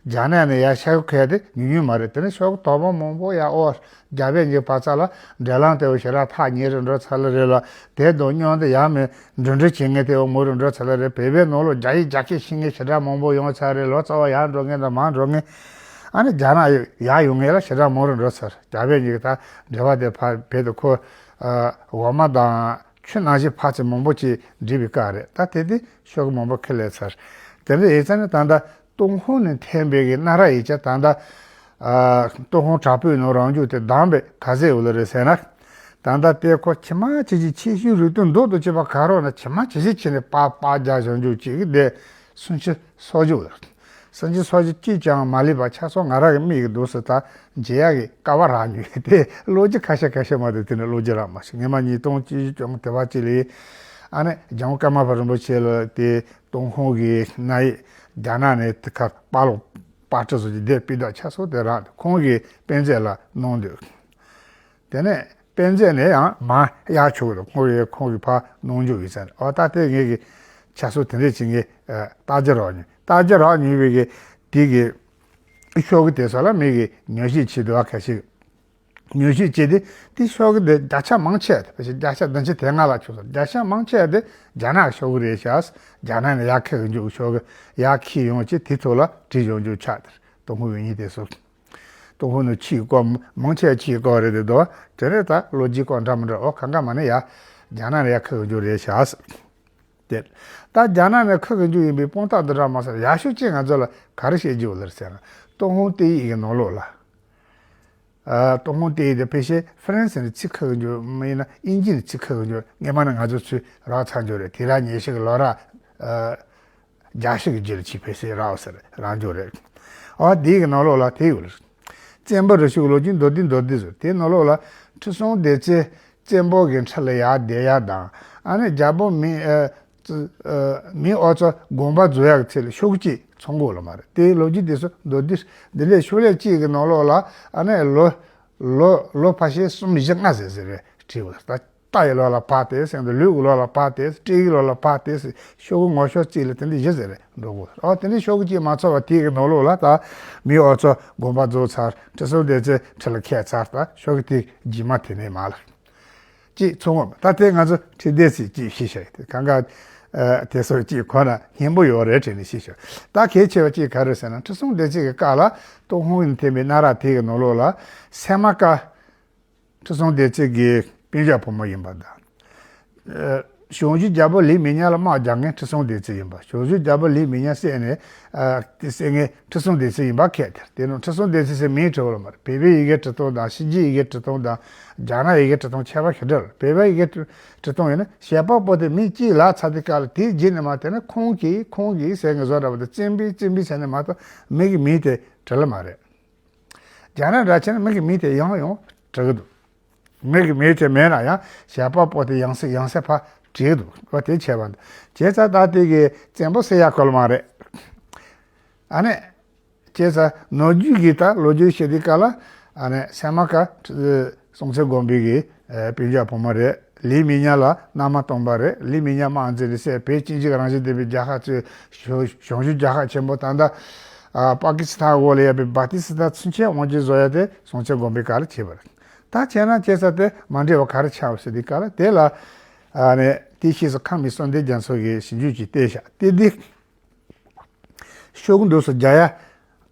རྒྱ་ནག་ནས་ཡར་ཤོག་ཁུར་ཡག་དེ་ཉུང་ཉུང་མ་རེད། དེ་ནས་ཤོག་དོ་པོ་མང་པོ་ཡར་དབོར། རྒྱ་བལ་གཉིས་བར་ཚ་ལ་འབྲེལ་ལམ་དེ་བོ་ཞེ་དྲག་ཐག་ཉེ་རུ་འགྲོ་ཚར་ལ་རེད་ལ། དེ་དང་མཉམ་དུ་ཡར་མི་འགྲོ་འགྲུལ་བྱེད་མཁན་དེ་བོ་མང་རུ་འགྲོ་ཚར་ལ་རེད། བོད་པའི་ནང་ལོགས་རྒྱ་ཡིག་རྒྱ་སྐད་ཤེས་མཁན་ཞེ་དྲག་མང་པོ་ཡོང་ཚར་རེད། ལོ་ཙཱ་བ་ཡར་འགྲོ་མཁན་དང་མར་འགྲོ་མཁན། ཨ་ནི་རྒྱ་ནག་ཡར་ཡོང་མཁན་ལ་ཞེ་དྲག་མང་རུ་འགྲོ་ཚར། རྒྱ་བལ་གཉིས་ཀྱི་ད་འབྲེལ་བ་དེ་ཕར་བོད་དུ་འཁོར། འོག་མ་དང་ཆུ་ནང་བཞིན་ཕར་ཚུར་མང་པོ་ཅིག་འགྲིག་པའི་སྐབས་རེད། ད་དེ་དུས་ཤོག་གུ་མང་པོ་ཁུར་སླེབས་ཚར། དེ་འདྲ་ཡིན་ཙང་ནི་ད་ལྟ་ཏུན་ཧོང་ནས་ཐོན་པའི་གི་གནའ་རབས་ཡིག་ཆ་ད་ལྟ་ཨ་ཏུན་ཧོང་བྲག་སྤོས་ནང་རང་འཇུག་དེ་བདམས་པའི་ག་ཚད་ཡོད་ལ་རེད་ཟེར་ན། ད་ལྟ་དེ་ཁོ་ཇི་མ་ཇི་བཞིན་ཆེ་ཤོས་རིགས་དོན་མདོར་བསྡུས་བྱས་པ་ག་རེ་ན་ཇི་མ་ཇི་བཞིན་བྱས་ནས་པར་པར་རྒྱག་བཞག་འཇུག་ཅིག་དེ་སུམ་ཅུ་སོ་བརྒྱད་ལ། སུམ་ཅུ་སོ་བརྒྱད་གཅིག་ཀྱང་མ་ལུས་པ་ཆ་ཚང་ང་རང་གི་མིག་གིས་འདུག་སེ་ད་མཇལ་ཡག་གི་སྐལ་བ་རག་མྱོང་། དེ་ལོ་རྒྱུས་ཁ་ཤས་ཁ་ཤས་མ་གཏོགས་དེ་ནས་ལོ་རྒྱུས་རག་མ་སོང་། སྔོན་མ་ཉིས་སྟོང་བཅུ་བཞི་བཅོ་ལྔ་དེ་བར་ཅིག་ལ་ཨ་ནི་ལྗང་ཁུ་ཀརྨ་པ་རིན་པོ་ཆེ་ལ་དེ་ཏུན་ཧོང་གི་གནའ་ཡིག་རྒྱ་ནག་ནས་དེ་ཁ་པར་ལོག་པར་སྐྲུན་བཟོ་རྒྱུ་དེ་སྤུས་དག་ཆགས་སོང་། དེ་རག་ཁོང་གིས་དཔེ་མཛོད་ལ་གནང་འདུག་དེ་ནས་དཔེ་མཛོད་ནས་ཡང་མར་གཡར་ཆོག་གི་འདུག་ཁོང་གིས་ཁོང་གིས་ཕར་གནང་འཇུག་ཡིན་ཟེར། འོ་ད་དེ་ངེད་ཀྱི་ཆ་ཚང་དེ་འདྲས་ཅིག་ངས་ཨ་བརྟག་དཔྱད་རག་མྱོང་། བརྟག་དཔྱད་རག་མྱོང་བའི་གི་དེ་གི་ཤོག་གུ་དེ་ཚོ་ལ་མི་གིས་ཉམས་ཞིབ་བྱེད་འདུག་བ། ཁ་ཤས་ཉམས་ཞིབ་བྱས་ཏེ་དེ་ཤོག་གུ་དེ་བརྒྱ་ཆ་མང་ཆེ་བ་དེ་ཕལ་ཆེར་བརྒྱ་ཆ་བདུན་ཅུ་དོན་ལྔ་ལ་ཆོག་སོང་། བརྒྱ་ཆ་མང་ཆེ་བ་དེ་རྒྱ་ནག་གི་ཤོག་གུ་རེད་ཤག་རྒྱ་ནག་ནས་ཡར་ཁུར་གི་འཇུག་ཤོག་གུ་ཡར་ཁུར་ཡོང་བྱས་དེ་ཐོག་ལ་བྲིས་ཡོང་འཇུག་ཆགས་དེ་ཏུན་ཧོང་ཡོད་མཁན་དེ་ཚོ། ཏུན་ཧོང་ནས་ཕྱིའི་སྐོར་མང་ཆེ་བ་ཕྱིའི་སྐོར་རེད་དེ་འདུག་དེ་རེད། ད་ལོ་རྒྱུས་སྐོར་འདྲ་མི་འདྲ་འོ་གང་ག་མ་ནི་ཡ་རྒྱ་ནག་ནས་ཡར་ཁུར་གི་འཇུག་རེད་ཤག་དེ་ད་རྒྱ་ནག་ནས་ཁུར་གི་འཇུག་ཡིན་པའི་དཔང་རྟགས་འདི་འདྲ་མ་ཟད་ཡག་ཤོས་ཅིག་ང་ཚོ་ལ་ག་རེ་བཤད་རྒྱུ་ལ་ཟེར་ན། ཏུན་ཧོང་བསྟོད་ཡིག་གི་ནང་ལོགས་ལ། ཨ་ཏུན་ཧོང་བསྟོད་ཡིག་དེ་ཕལ་ཆེར་ཧྥ་རན་སི་ནས་ཚུར་ཁུར་གི་འཇུག་མིན་ན་དབྱིན་ཇི་ནས་ཚུར་ཁུར་གི་འཇུག་སྔོན་མ་ནས་ང་ཚོ་ཚུར་རག་ཚར་འཇུག་རེད། དེ་རང་ཉིད་ཞིག་གི་ལོ་རབས་ཨ་རྒྱལ་སྲས་ཀྱི་རྒྱུད་ལ་ཆིག་ཕེ་སེ་རག་ཟེར་རང་འཇུག་རེད། ཨོ་དེའི་གི་ནང་ལོགས་ལ་དེ་ཡོད་རེད། བཙན་པོ་རིགས་ཤིག་ལོ་རྒྱུས་མདོར་བསྡུས་མདོར་བསྡུས་སུ་དེའི་ནང་ལོགས་ལ་ཁྲི་སྲོང་ལྡེ་བཙན་བཙན་པོ་གི་ཁྲི་ལ་ཡར་བསྡད་ཡག་དང་ཨ་ནི་རྒྱལ་པོ་མིང་ཨ་ཨ་མིང་ཨོ་ཚོ་དགོངས་པ་རྫོགས་ཡག་གི་ཚེ་ལ་ཤོག་གཅིག་ཚང་དགོས་ལ་མ་རེད། དེའི་ལོ་རྒྱུས་དེ་ཚོ་མདོར་བསྡུས་འདི་ལས་ཤོག་ལྷེ་གཅིག་གི་ནང་ལོགས་ལ་ཨ་ནི་ལོ་ལོ་ལོ་ཕལ་ཆེར་གསུམ་བཞི་ལྔ་ཟེར་ཟེར་རེད་བྲིས་པ་ད། རྟ་ཡི་ལོ་ལ་བབས་ཏེ་ཟེར་འདུག་ལུག་གི་ལོ་ལ་བབས་ཏེ་སྤྲེལ་གྱི་ལོ་ལ་བབས་ཏེ་ཤོག་གུ་ངོ་ཤོག་གཅིག་ལ་དེ་འདྲ་བཞི་ཟེར་རེད་འགྲོ་གོ། ཨོ་དེ་འདྲ་ཤོག་གུ་གཅིག་མ་ཚང་བ་དེའི་གི་ནང་ལོགས་ལ་ད་མིང་ཨོ་ཚོ་དགོངས་པ་རྫོགས་ཚར། ཁྲི་སྲོང་ལྡེ་བཙན་ཁྲི་ལ་འཁྱེར་ཚར། ད་ཤོག་གུ་དེ་རྗེས་མ་དེ་ནས་མ་ལ་གཅིག་ཚང་བ་ད་དེ་ང་ཚོ་ཁྲི་ལྡེ་ཚེ་གཅིག་ཤེས་བྱ་ཡི་དེ་གང་ག་ཨ་དེ་སོགས་གཅིག་ཁོ་ན་སྙན་པོ་ཡོད་རེད་དྲན་ནས་ཤེས་བྱ། ད་གལ་ཆེ་བ་གཅིག་ག་རེ་ཟེར་ན་ཁྲི་སྲོང་ལྡེ་བཙན་གྱི་སྐབས་ལ་ཏུན་ཧོང་ནས་ཐོན་པའི་གནའ་རབས་དེའི་གི་ནང་ལོགས་ལ་སད་མར་ཀ་ཁྲི་སྲོང་ལྡེ་བཙན་གྱི་སྤུན་ཞབས་བུ་མོ་ཡིན་པ་དང་། ཨ་གཞུང་བཞུགས་རྒྱལ་པོ་ལིག་མི་ཉག་ལ་དམག་རྒྱག་མཁན་ཁྲི་སྲོང་ལྡེ་བཙན་ཡིན་པ། གཞུང་བཞུགས་རྒྱལ་པོ་ལིག་མི་ཉག་བསད་ནས་ཨ་དེ་བསད་མཁན་ཁྲི་སྲོང་ལྡེ་བཙན་ཡིན་པ་ཁས་དེར། དེ་ནང་ཁྲི་སྲོང་ལྡེ་བཙན་ཟེར་མིང་བྲིས་པ་ལ་མ་རེད། བོད་པའི་ཡི་གེ་འབྲི་སྟངས་དང་ཕྱི་རྒྱལ་ཡི་གེ་འབྲི་སྟངས་དང་རྒྱ་ནག་ཡི་གེ་འབྲི་སྟངས་ཁྱད་པར་ཞེ་དྲག་རེད། བོད་པའི་ཡི་གེ་འབྲི་སྟངས་ཡིན་ན་ཞལ་པར་པོ་དེ་མིང་གཅིག་ལ་ཚར་དུས་སྐབས་ལ་དེའི་རྗེས་ནས་མར་དེ་ནི་ཁོང་གིས་ཁོང་གིས་ཟེར་མཁན་བཟོ་འདྲ་པོ་དེ་བཙན་པོས་བཙན་པོས་ཟེར་ནས་མ་གཏོགས་མི་གི་མིང་དེ་བྲིས་ལེ་མ་རེད། རྒྱ་ནག་འདྲ་བྱས་ན་མི་གི་མིང་དེ་ཡང་ཡང་བྲི་གི་འདུག་མི་གི་མིང་དེ་མེད་ན་ཡང་ཞལ་པར་པོ་དེ་ཡང་སེ་ཡང་སེ་ཕར་བྲིས་འདུག་པ་དེ་བྱས་པ་འདུག་བྱས་ཙང་ད་དེ་གི་བཙན་པོ་ཟེར་ཡག་གོ་ལ་མ་རེད། ཨ་ནི། བྱས་ཙང་ནམ་རྒྱུན་གྱི་ད་ལོ་རྒྱུས་བཤད་དུས་སྐབས་ལ་ཨ་ནི་སད་མར་ཀ་སྲོང་བཙན་སྒམ་པོའི་གི་ཨ་སྤུན་ཀྱག་བུ་མོ་རེད། ལིག་མི་ཉག་ལ་མནའ་མ་བཏང་པ་རེད། ལིག་མི་ཉག་དམག་འཛིང་ནས་བསད། བོད་གཅིག་གཅིག་རང་བཞིན་ལྡན་པའི་རྒྱལ་ཁབ་ཚོས་བྱང་བྱང་ཆུབ་རྒྱལ་ཁབ་ཆེན་པོ་ད་ལྟ་ཨ་པ་ཀི་སི་ཐན་འོག་ལ་ཡོད་པའི་བ་ཏི་སི་ཐན་ཚུན་ཆད་དབང་སྒྱུར་བཟོ་ཡ་དེ་སྲོང་བཙན་སྒམ་པོའི་སྐབས་ལ་བྱས་པ་རེད། ད་བྱས་ན་བྱས་ཙང་དེ་མ་འགྲིག་པ་ག་རེ་ཆགས་པ་ཟེར་དུས་སྐབས་ལ་དེ་ལ་ཨ་ནི་དེ་ཕྱིས་སུ་ཁམས་མི་གསུམ་ལྡན་རྒྱ་མཚོ་གི་ཞིབ་འཇུག་ཅིག་བལྟས་ཤག་དེ་འདི། ཤོག་གུ་འདུག་སེ་རྒྱག་ཡ་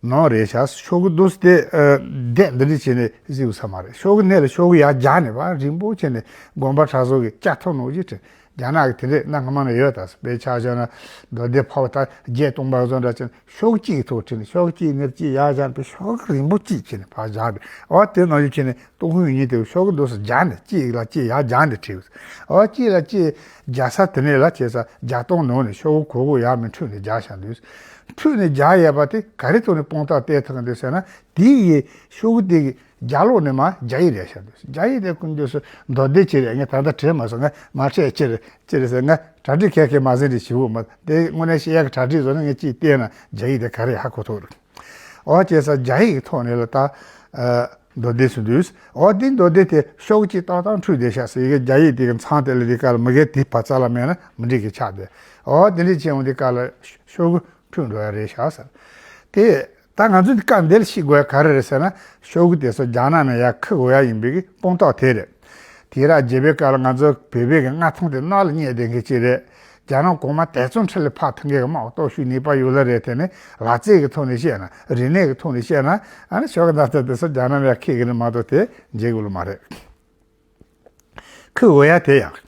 ནོར་རེད་ཤག་ཤོག་གུ་འདུག་སེ་དེ་ཨ་བསྡད་འདི་འདྲ་བྱས་ནས་གཟིགས་ས་མ་རེད། ཤོག་གུ་སྣེ་ལ་ཤོག་གུ་ཡར་རྒྱག་ནས་པ་རིང་པོ་བྱས་ནས་དགོན་པ་གྲྭ་ཚང་གི་ལྕགས་ཐོག་ནང་བཞིན་བྲིས། རྒྱ་ནག་གི་དེ་འདྲས་གནའ་སྔ་མ་ནས་ཡོད་ད། དཔེ་ཆ་བཞག་ན་མདོ་སྡེ་ཕབ་ད་བརྒྱད་སྟོང་པ་བཟོ་འདྲ་བྱས་ནས་ཤོག་གུ་གཅིག་གི་ཐོག་བྲིས་ནས་ཤོག་གུ་གཅིག་སྣེ་གཅིག་ཡར་བཞག་ནས་པའི་ཤོག་གུ་རིང་པོ་གཅིག་བྱས་ནས་ཕར་བཞག་པས། འོ་དེ་ནང་བཞིན་བྱས་ནས་ཏུན་ཧོང་ཡིག་རྙིང་དེ་ཤོག་གུ་འདུག་སེ་རྒྱག་ནས་གཅིག་ལ་གཅིག་ཡར་རྒྱག་ནས་བྲིས། འོ་གཅིག་ལ་གཅིག་རྒྱག་ས་དེ་ནས་ལ་བྱས་ས་རྒྱག་སྟངས་ནང་ནས་ཤོག་གུ་གོ་གོ་ཡར་མི་འཁྲུད་ནས་རྒྱག་བཞག་འདུག་འཁྲུད་ནས་རྒྱག་ཡས་པ་དེ་ག་རེ་ཐོག་ནས་དཔང་རྟགས་བལྟས་ཐུབ་ཀྱི་འདུག་ཟེར་ན། དེ་ཡི་ཤོག་གུ་དེ་གི་རྒྱབ་ལོགས་ནས་མར་རྒྱ་ཡིག་རེད་བཞག་འདུག་རྒྱ་ཡིག་དེ་ཀུན་འདུག་སེ་མདོ་སྡེ་ཅིག་རེད། ངས་ད་ལྟ་བྲིས་མ་སོང་། ང་མ་བྲིས་ཅི་རེད་ཅི་རེད་ཟེར། ང་གྲ་སྒྲིག་ཁྱེད་ཀྱིས་མ་ཟིན་རེད་ཞིག་འོ་མ་དེ་དངོས་གནས་བཤད་ཡག་གི་གྲ་སྒྲིག་བཟོ་ན་ངས་ཅིག་བལྟས་ན་རྒྱ་ཡིག་དེ་ག་རེ་ཧ་གོ་ཐུབ་རེད། འོ་བྱས་ཙང་རྒྱ་ཡིག་གི་ཐོག་ནས་ལ་ད་ཨ་མདོ་སྡེ་ཟེར་འདུག་འོ་དེ་མདོ་སྡེ་དེ་ཤོག་གུ་གཅིག་ཏག་ཏག་འཁྲུད་བསྡད་ཤག་ཟེར། ཡི་གེ་རྒྱ་ཡིག་དེ་གི་མཚམས་དེ་ལ་དེ་ག་ལ་མི་གེ་དེ་བ་ཙ་ལ་མེད་ན་མི་འགྲིག་གི་ཆགས་བསྡད། འོ་དེ་འདྲ་བྱས་འོང་དེ་ག་ལ་ཤོག་གུ་འཁྲུད་འགྲོ་ཡ་རེད་ཤག་ཟེར། དེ་ད་ང་ཚོ་འདི་སྐབས་འདིར་ཤེས་དགོས་ཡ་ག་རེ་རེད་ཟེར་ན། ཤོག་གུ་དེ་ཚོ་རྒྱ་ནག་ནས་ཡར་འཁུར་དགོས་ཡ་ཡིན་པའི་གི་དཔང་རྟགས་དེ་རེད། དུས་རབས་བརྒྱད་པའི་སྐབས་ལ་ང་ཚོ་བོད་པའི་གི་མངའ་ཐང་དེ་གནག་ལ་བསྙེགས་བསྡད་མཁན་ཅིག་རེད། རྒྱ་ནག་གོང་མ་དེ་ཙམ་འཕྲིན་ལས་ཕར་ཐོན་མཁན་གི་དམག་སྟོབས་ཤུགས་ནུས་པ་ཡོད་ལ་རེད། དེ་ནི་ལག་རྩལ་གི་ཐོག་ནས་བཤད་ན་རིག་གནས་གི་ཐོག་ནས་བཤད་ན་ཨ་ནི་ཤོག་གུ་འདྲ་ལྟ་དེ་ཚོ་རྒྱ་ནག་ནས་ཡར་འཁུར་གི་རེད་མ་གཏོགས་དེ་འཇལ་དགོས་ལོ་མ་རེད། འཁུར་དགོས་ཡ་དེ་ཡང་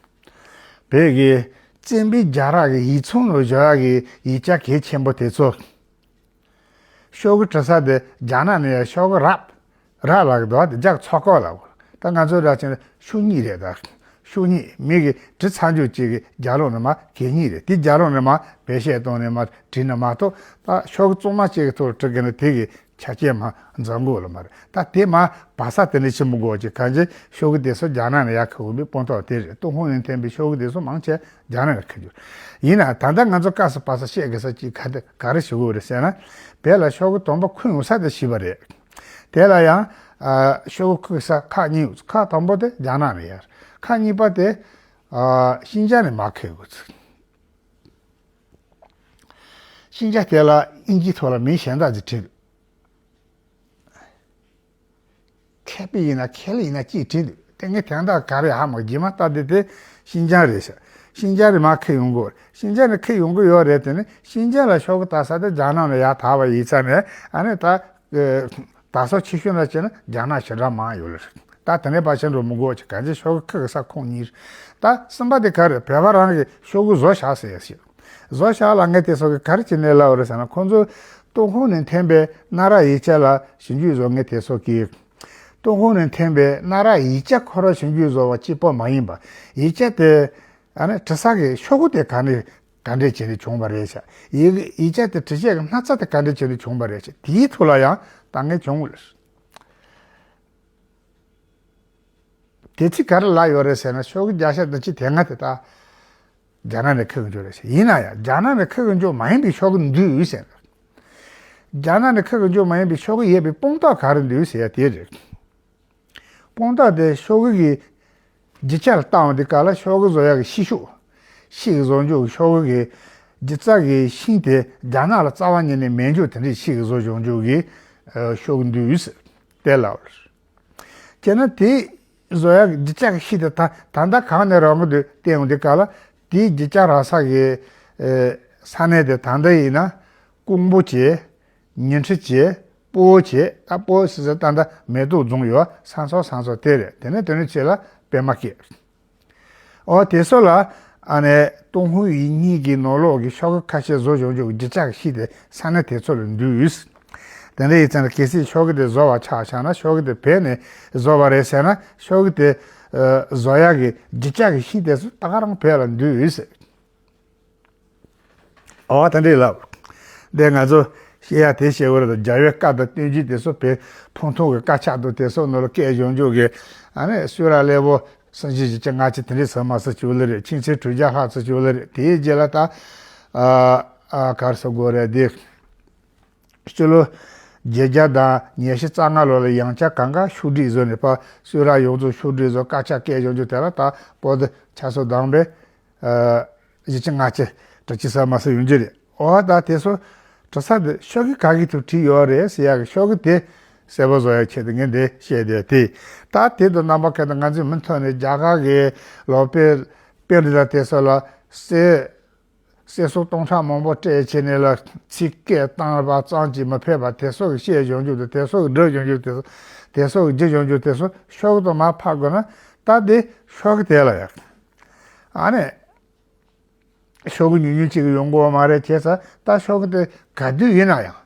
བོད་ཀྱི་བཙན་པོའི་རྒྱལ་རབས་ཀྱི་ཡིག་ཚང་ལ་བཞག་ཡག་གི་ཡིག་ཆ་གལ་ཆེན་པོ་དེ་ཚོ། ཤོག་གུ་འབྲི་ས་དེ་རྒྱ་ནག་ནས་ཡང་ཤོག་གུ་རབ་རབ་ལ་གི་འདུག་དེ་རྒྱག་ཚོགས་ཀ་ལ་གོ། ད་ང་ཚོ་ར་ཅན་ཤོག་སྙིགས་རེད། ད་ཤོག་སྙིགས་མི་གི་འབྲི་ཚར་འཇུག་ཅིག་གི་རྒྱབ་ལོགས་ནས་མར་གད་སྙིགས་རེད། དེ་རྒྱབ་ལོགས་ནས་མར་བེད་སྤྱད་བཏང་ནས་མར་བྲིས་ན་མ་གཏོགས་ད་ཤོག་གུ་གཙང་མ་ཅིག་གི་ཐོག་ལ་འབྲི་དགོས་ན་དེ་གི་ཆ་རྐྱེན་མར་འཛོམས་དགོས་ལ་མ་རེད། ད་དེ་མར་བ་ས་དེ་འདྲ་ཆེན་པོ་དགོས་ཀྱི་གང་ཅི་ཤོག་གུ་དེ་ཚོ་རྒྱ་ནག་ནས་ཡར་འཁུར་དགོས་པའི་དཔང་རྟགས་དེ་རེད། ཏུན་ཧོང་ནས་འཐེན་པའི་ཤོག་གུ་དེ་ཚོ་མང་ཆེ་རྒྱ་ནག་ནས་འཁུར་རྒྱུ་ཡིན་ན། ད་ལྟ་ང་ཚོ་སྐབས་སུ་བབས་ས་བཤད་དགོས་ས་ཅིག་ག་དེ་ག་རེ་ཞུ་དགོས་རེད་ཟེར་ན། བོད་ལ་ཤོག་གུ་དང་པོ་འཁུར་ཡོང་ས་དེ་ཞིག་པ་རེད། དེ་ལ་ཡང་ཨ་ཤོག་གུ་འཁུར་ས་ཁག་གཉིས་ཡོད། ཁག་དང་པོ་དེ་རྒྱ་ནག་ནས་ཡར། ཁག་གཉིས་པ་དེ་ཨ་ཤིན་ཅང་ནས་མར་འཁུར་དགོས་ཚུལ། ཤིན་ཅང་དེ་ལ་ཨིན་ཇིའི་ཐོག་ལ་མིང་གཞན་དག་ཅིག་བྲིས་འདུག་མཁས་པ་ཡིན་ན་མཁས་པ་ཡིན་ན་ཅིག་བྲིས་འདུག་དེ་ངས་དོན་དག་ག་རེ་ཧ་མ་གོ། རྗེས་མ་ལྟ་དུས་དེ་ཤིན་ཅང་རེད་ཤག་ཤིན་ཅང་ནས་མར་འཁུར་ཡོང་གི་ཡོད་རེད། ཤིན་ཅང་ནས་འཁུར་ཡོང་གི་ཡོད་རེད། དེ་ནི་ཤིན་ཅང་ལ་ཤོག་གུ་ལྟ་ས་དེ་རྒྱ་ནག་ནས་ཡར་དར་བ་ཡིན་ཙང་ནས་ཨ་ནི་ད་དར་སོ་ཆེ་ཤོས་ལ་བྱས་ན་རྒྱ་ནག་ཞེ་དྲག་མང་ཡོད་ལ་རེད། ད་དེ་ནས་ཕར་ཕྱིན་འགྲོ་མི་དགོས་ཀྱི་གང་ཅི་ཤོག་གུ་འཁུར་གི་ས་ཁོངས་གཉིས་རེད། ད་གསུམ་པ་དེ་ག་རེ་བོད་པ་རང་གི་ཤོག་གུ་བཟོ་བཞག་ཟེར་ཡ་ཞིག་བཟོ་བཞག་ལབ་མཁན་དེ་ཚོ་གིས་ག་རེ་བྱས་ནས་ལབ་པ་རེད་ཟེར་ན། ཁོང་ཚོ་ཏུན་ཧོང་ནས་འཐེན་པའི་གནའ་རབས་ཡིག་ཆ་ལ་ཞིབ་འཇུག་བཟོ་མཁན་དེ་ཚོ་གིས་ཏུན་ཧོང་ནས་འཐེན་པའི་གནའ་རབས་ཡིག་ཆ་ཁོ་རང་ཞིབ་འཇུག་བཟོ་བ་གཅིག་པོ་མ་ཡིན་པ། ཡིག་ཆ་དེ་ཨ་ནི་འབྲི་ས་གི་ཤོག་གུ་དེ་ག་ནས་ག་འདྲས་བྱས་ནས་བྱུང་བ་རེད་ཤག་ཡིག་ཡིག་ཆ་དེ་འབྲི་བྱེད་ཀྱི་སྣག་ཚ་དེ་ག་འདྲས་བྱས་ནས་བྱུང་བ་རེད་ཤག་དེའི་ཐོག་ལ་ཡང་ལྟ་མཁན་བྱུང་ཡོད་རེད། དེ་ཚིག་ག་རེ་ལབ་ཡོད་རེད་ཟེར་ན། ཤོག་གུ་རྒྱག་ས་ད་ཅི་དེ་སྔ་དེ་ད་རྒྱ་ནག་ནས་ཁུར་གི་འཇུག་རེད་ཟེར། ཡིན་ན་ཡང་རྒྱ་ནག་ནས་ཁུར་གི་འཇུག་མ་ཡིན་པའི་ཤོག་གུ་འདུག་ཟེར། རྒྱ་ནག་ནས་ཁུར་གི་འཇུག་མ་ཡིན་པའི་ཤོག་གུ་ཡོད་པའི་དཔང་རྟགས་ག་རེ་འདུག་ཟེར་ཡ་དེ་རེད། དཔང་རྟགས་དེ་ཤོག་གུ་གི་རྒྱུ་ཆ་ལ་བལྟ་འོང་དུས་སྐབས་ལ་ཤོག་གུ་བཟོ་ཡག་གི་ཤེལ་ཤུགས། ཤེལ་གྱིས་བཟོ་འཇུག་གི་ཤོག་གུ་གི་སྒྱུ་རྩལ་གྱི་ཤིང་དེ་རྒྱ་ནག་ལ་རྩ་བ་ཉིད་ནས་མེད་འཇུག་དེ་འདྲའི་ཤེལ་གྱིས་བཟོ་འཇུག་གི་ཨ་ཤོག་གུ་འདུག་ཟེར་དེ་ལབ་པ་རེད། བྱས་ན་དེ་བཟོ་ཡག་གི་རྒྱུ་ཆ་གི་ཤེལ་དེ་ད་ད་ལྟ་གང་ནས་རག་གི་འདུག་བལྟས་འོང་དུས་སྐབས་ལ་དེའི་རྒྱུ་ཆ་རག་ས་གི་ཨ་ས་གནས་དེ་ད་ལྟ་ཡིན་ན་ཀོང་པོ་བྱས། ཉིང་ཁྲི་བྱས། སྤོ་བོ་བྱས། ད་སྤོ་བོ་ཟེར་ས་ད་ལྟ་མེ་ཏོག་རྫོང་ཡོད་ས་མཚོ་ས་མཚོ་དེ་རེད། དེ་ནས་དེ་ནས་ཆེ་ལ་པད་མ་སྐྱེས། ཨོ་དེ་ཚོ་ལ་ཨ་ནི་ཏུན་ཧོང་ཡིག་རྙིང་གི་ནང་ལོགས་ཀྱི་ཤོག་གུ་ཁ་ཤས་བཟོ་བྱུང་ཆོག་གི་རྒྱུ་ཆ་གི་ཤིག་དེ་ས་གནས་དེ་ཚོ་ལ་འདུས་ཡོད། དེ་འདྲ་ཡིན་ཙང་ན་གལ་སྲིད་ཤོག་གུ་དེ་བཟོ་བ་ཆགས་བཞག་ན་ཤོག་གུ་དེ་བོད་ནས་བཟོ་བ་རེད་ཟེར་ན་ཤོག་གུ་དེ་བཟོ་ཡག་གི་རྒྱུ་ཆ་གི་ཤིག་དེ་ཚོ་ད་ག་རང་བོད་ལ་འདུས་ཡོད་ཟེར། ཨོ་དེ་འདྲ་ལབ། དེ་ང་ཚོ་བཤད་ཡ་དེ་བཤད་དགོས་རེད་དོ། རྒྱལ་བའི་བཀའ་དང་བསྟན་བཅོས་དེ་ཚོ་བོད་ཕུན་ཐོགས་ཀྱི་དཀར་ཆག་ཏུ་དེ་ཚོ་ནང་ལ་སྐད་བྱུང་ཆོག་གི། ཨ་ནི་གསུང་རབ་ལེགས་པོ་སུམ་ཅུ་བཞི་བཅུ་ལྔ་བཅུ་དེ་འདྲའི་ཚོ་མ་སུ་བཅུག་ལེ་རེད། ཆོས་ཚན་དྲུག་བརྒྱ་ལྷག་ཚོ་བཅུག་ལེ་རེད། དེའི་རྗེས་ལ་ད་ཨ་ཨ་ག་རེ་ཟེར་དགོས་རེད་དེ། སྤྱི་ལོ་བརྒྱད་བརྒྱ་དང་ཉི་ཤུ་རྩ་ལྔ་ལོ་ལ་ཡང་བསྐྱར་གང་ག་ཤོག་སྒྲིག་བཟོས་ནས་ཕར་གསུང་རབ་ཡོངས་རྫོགས་ཤོག་སྒྲིག་བཟོས། དཀར་ཆག་སྐད་བྱུང་ཆོག་དེ་ལ་ད་པོ་ཏི་ཆ་ཚང་བསྡོམས་པས། ཨ། བཞི་བཅུ་ལྔ་བཅུ་དྲུག་ཅུ་ཙམ་མ་ཟིན་ཡོང་རྒྱུ་རེད། འོ་ད་དེ་ཚོ་འབྲི་ས་དེ་ཤོག་གུ་ག་གི་ཐོག་བྲིས་ཡོད་རེད་ཟེར་ཡག་གི་ཤོག་གུ་དེ་གསལ་པོ་བཟོ་ཡག་ཆེད་དུ་ངས་འདི་བཤད་བསྡད་དེ། ད་དེ་དང་རྣམ་པ་ཁ་དང་ང་ཚོས་མུ་མཐུད་ནས་རྒྱ་གར་གྱི་ལོ་པཎ་པཎྜི་ཏ་དེ་ཚོ་ལ་གསེར་གསེར་སྲང་སྟོང་ཕྲག་མང་པོ་སྤྲད་བྱས་ནས་ལ་ཚིག་སྐད་བཏང་བ་ཙམ་གྱིས་མི་ཕན་པ་དེ་ཚོ་གི་བཤད་བྱུང་རྒྱུ་དང་དེ་ཚོ་གི་འབྲི་བྱུང་རྒྱུ་དེ་ཚོ་དེ་ཚོ་གི་བྲིས་བྱུང་རྒྱུ་དེ་ཚོ་ཤོག་གུ་དང་མར་ཕབ་དགོས་ན་ད་དེ་ཤོག་གུ་དེ་ལ་ཡག་ཨ་ནི། ཤོག་གུ་ཉུང་ཉུང་གཅིག་གི་ཡོང་གི་ཡོད་མ་རེད། བྱས་ཙང་ད་ཤོག་གུ་དེ་ག་དུས་ཡིན་ན་ཡང་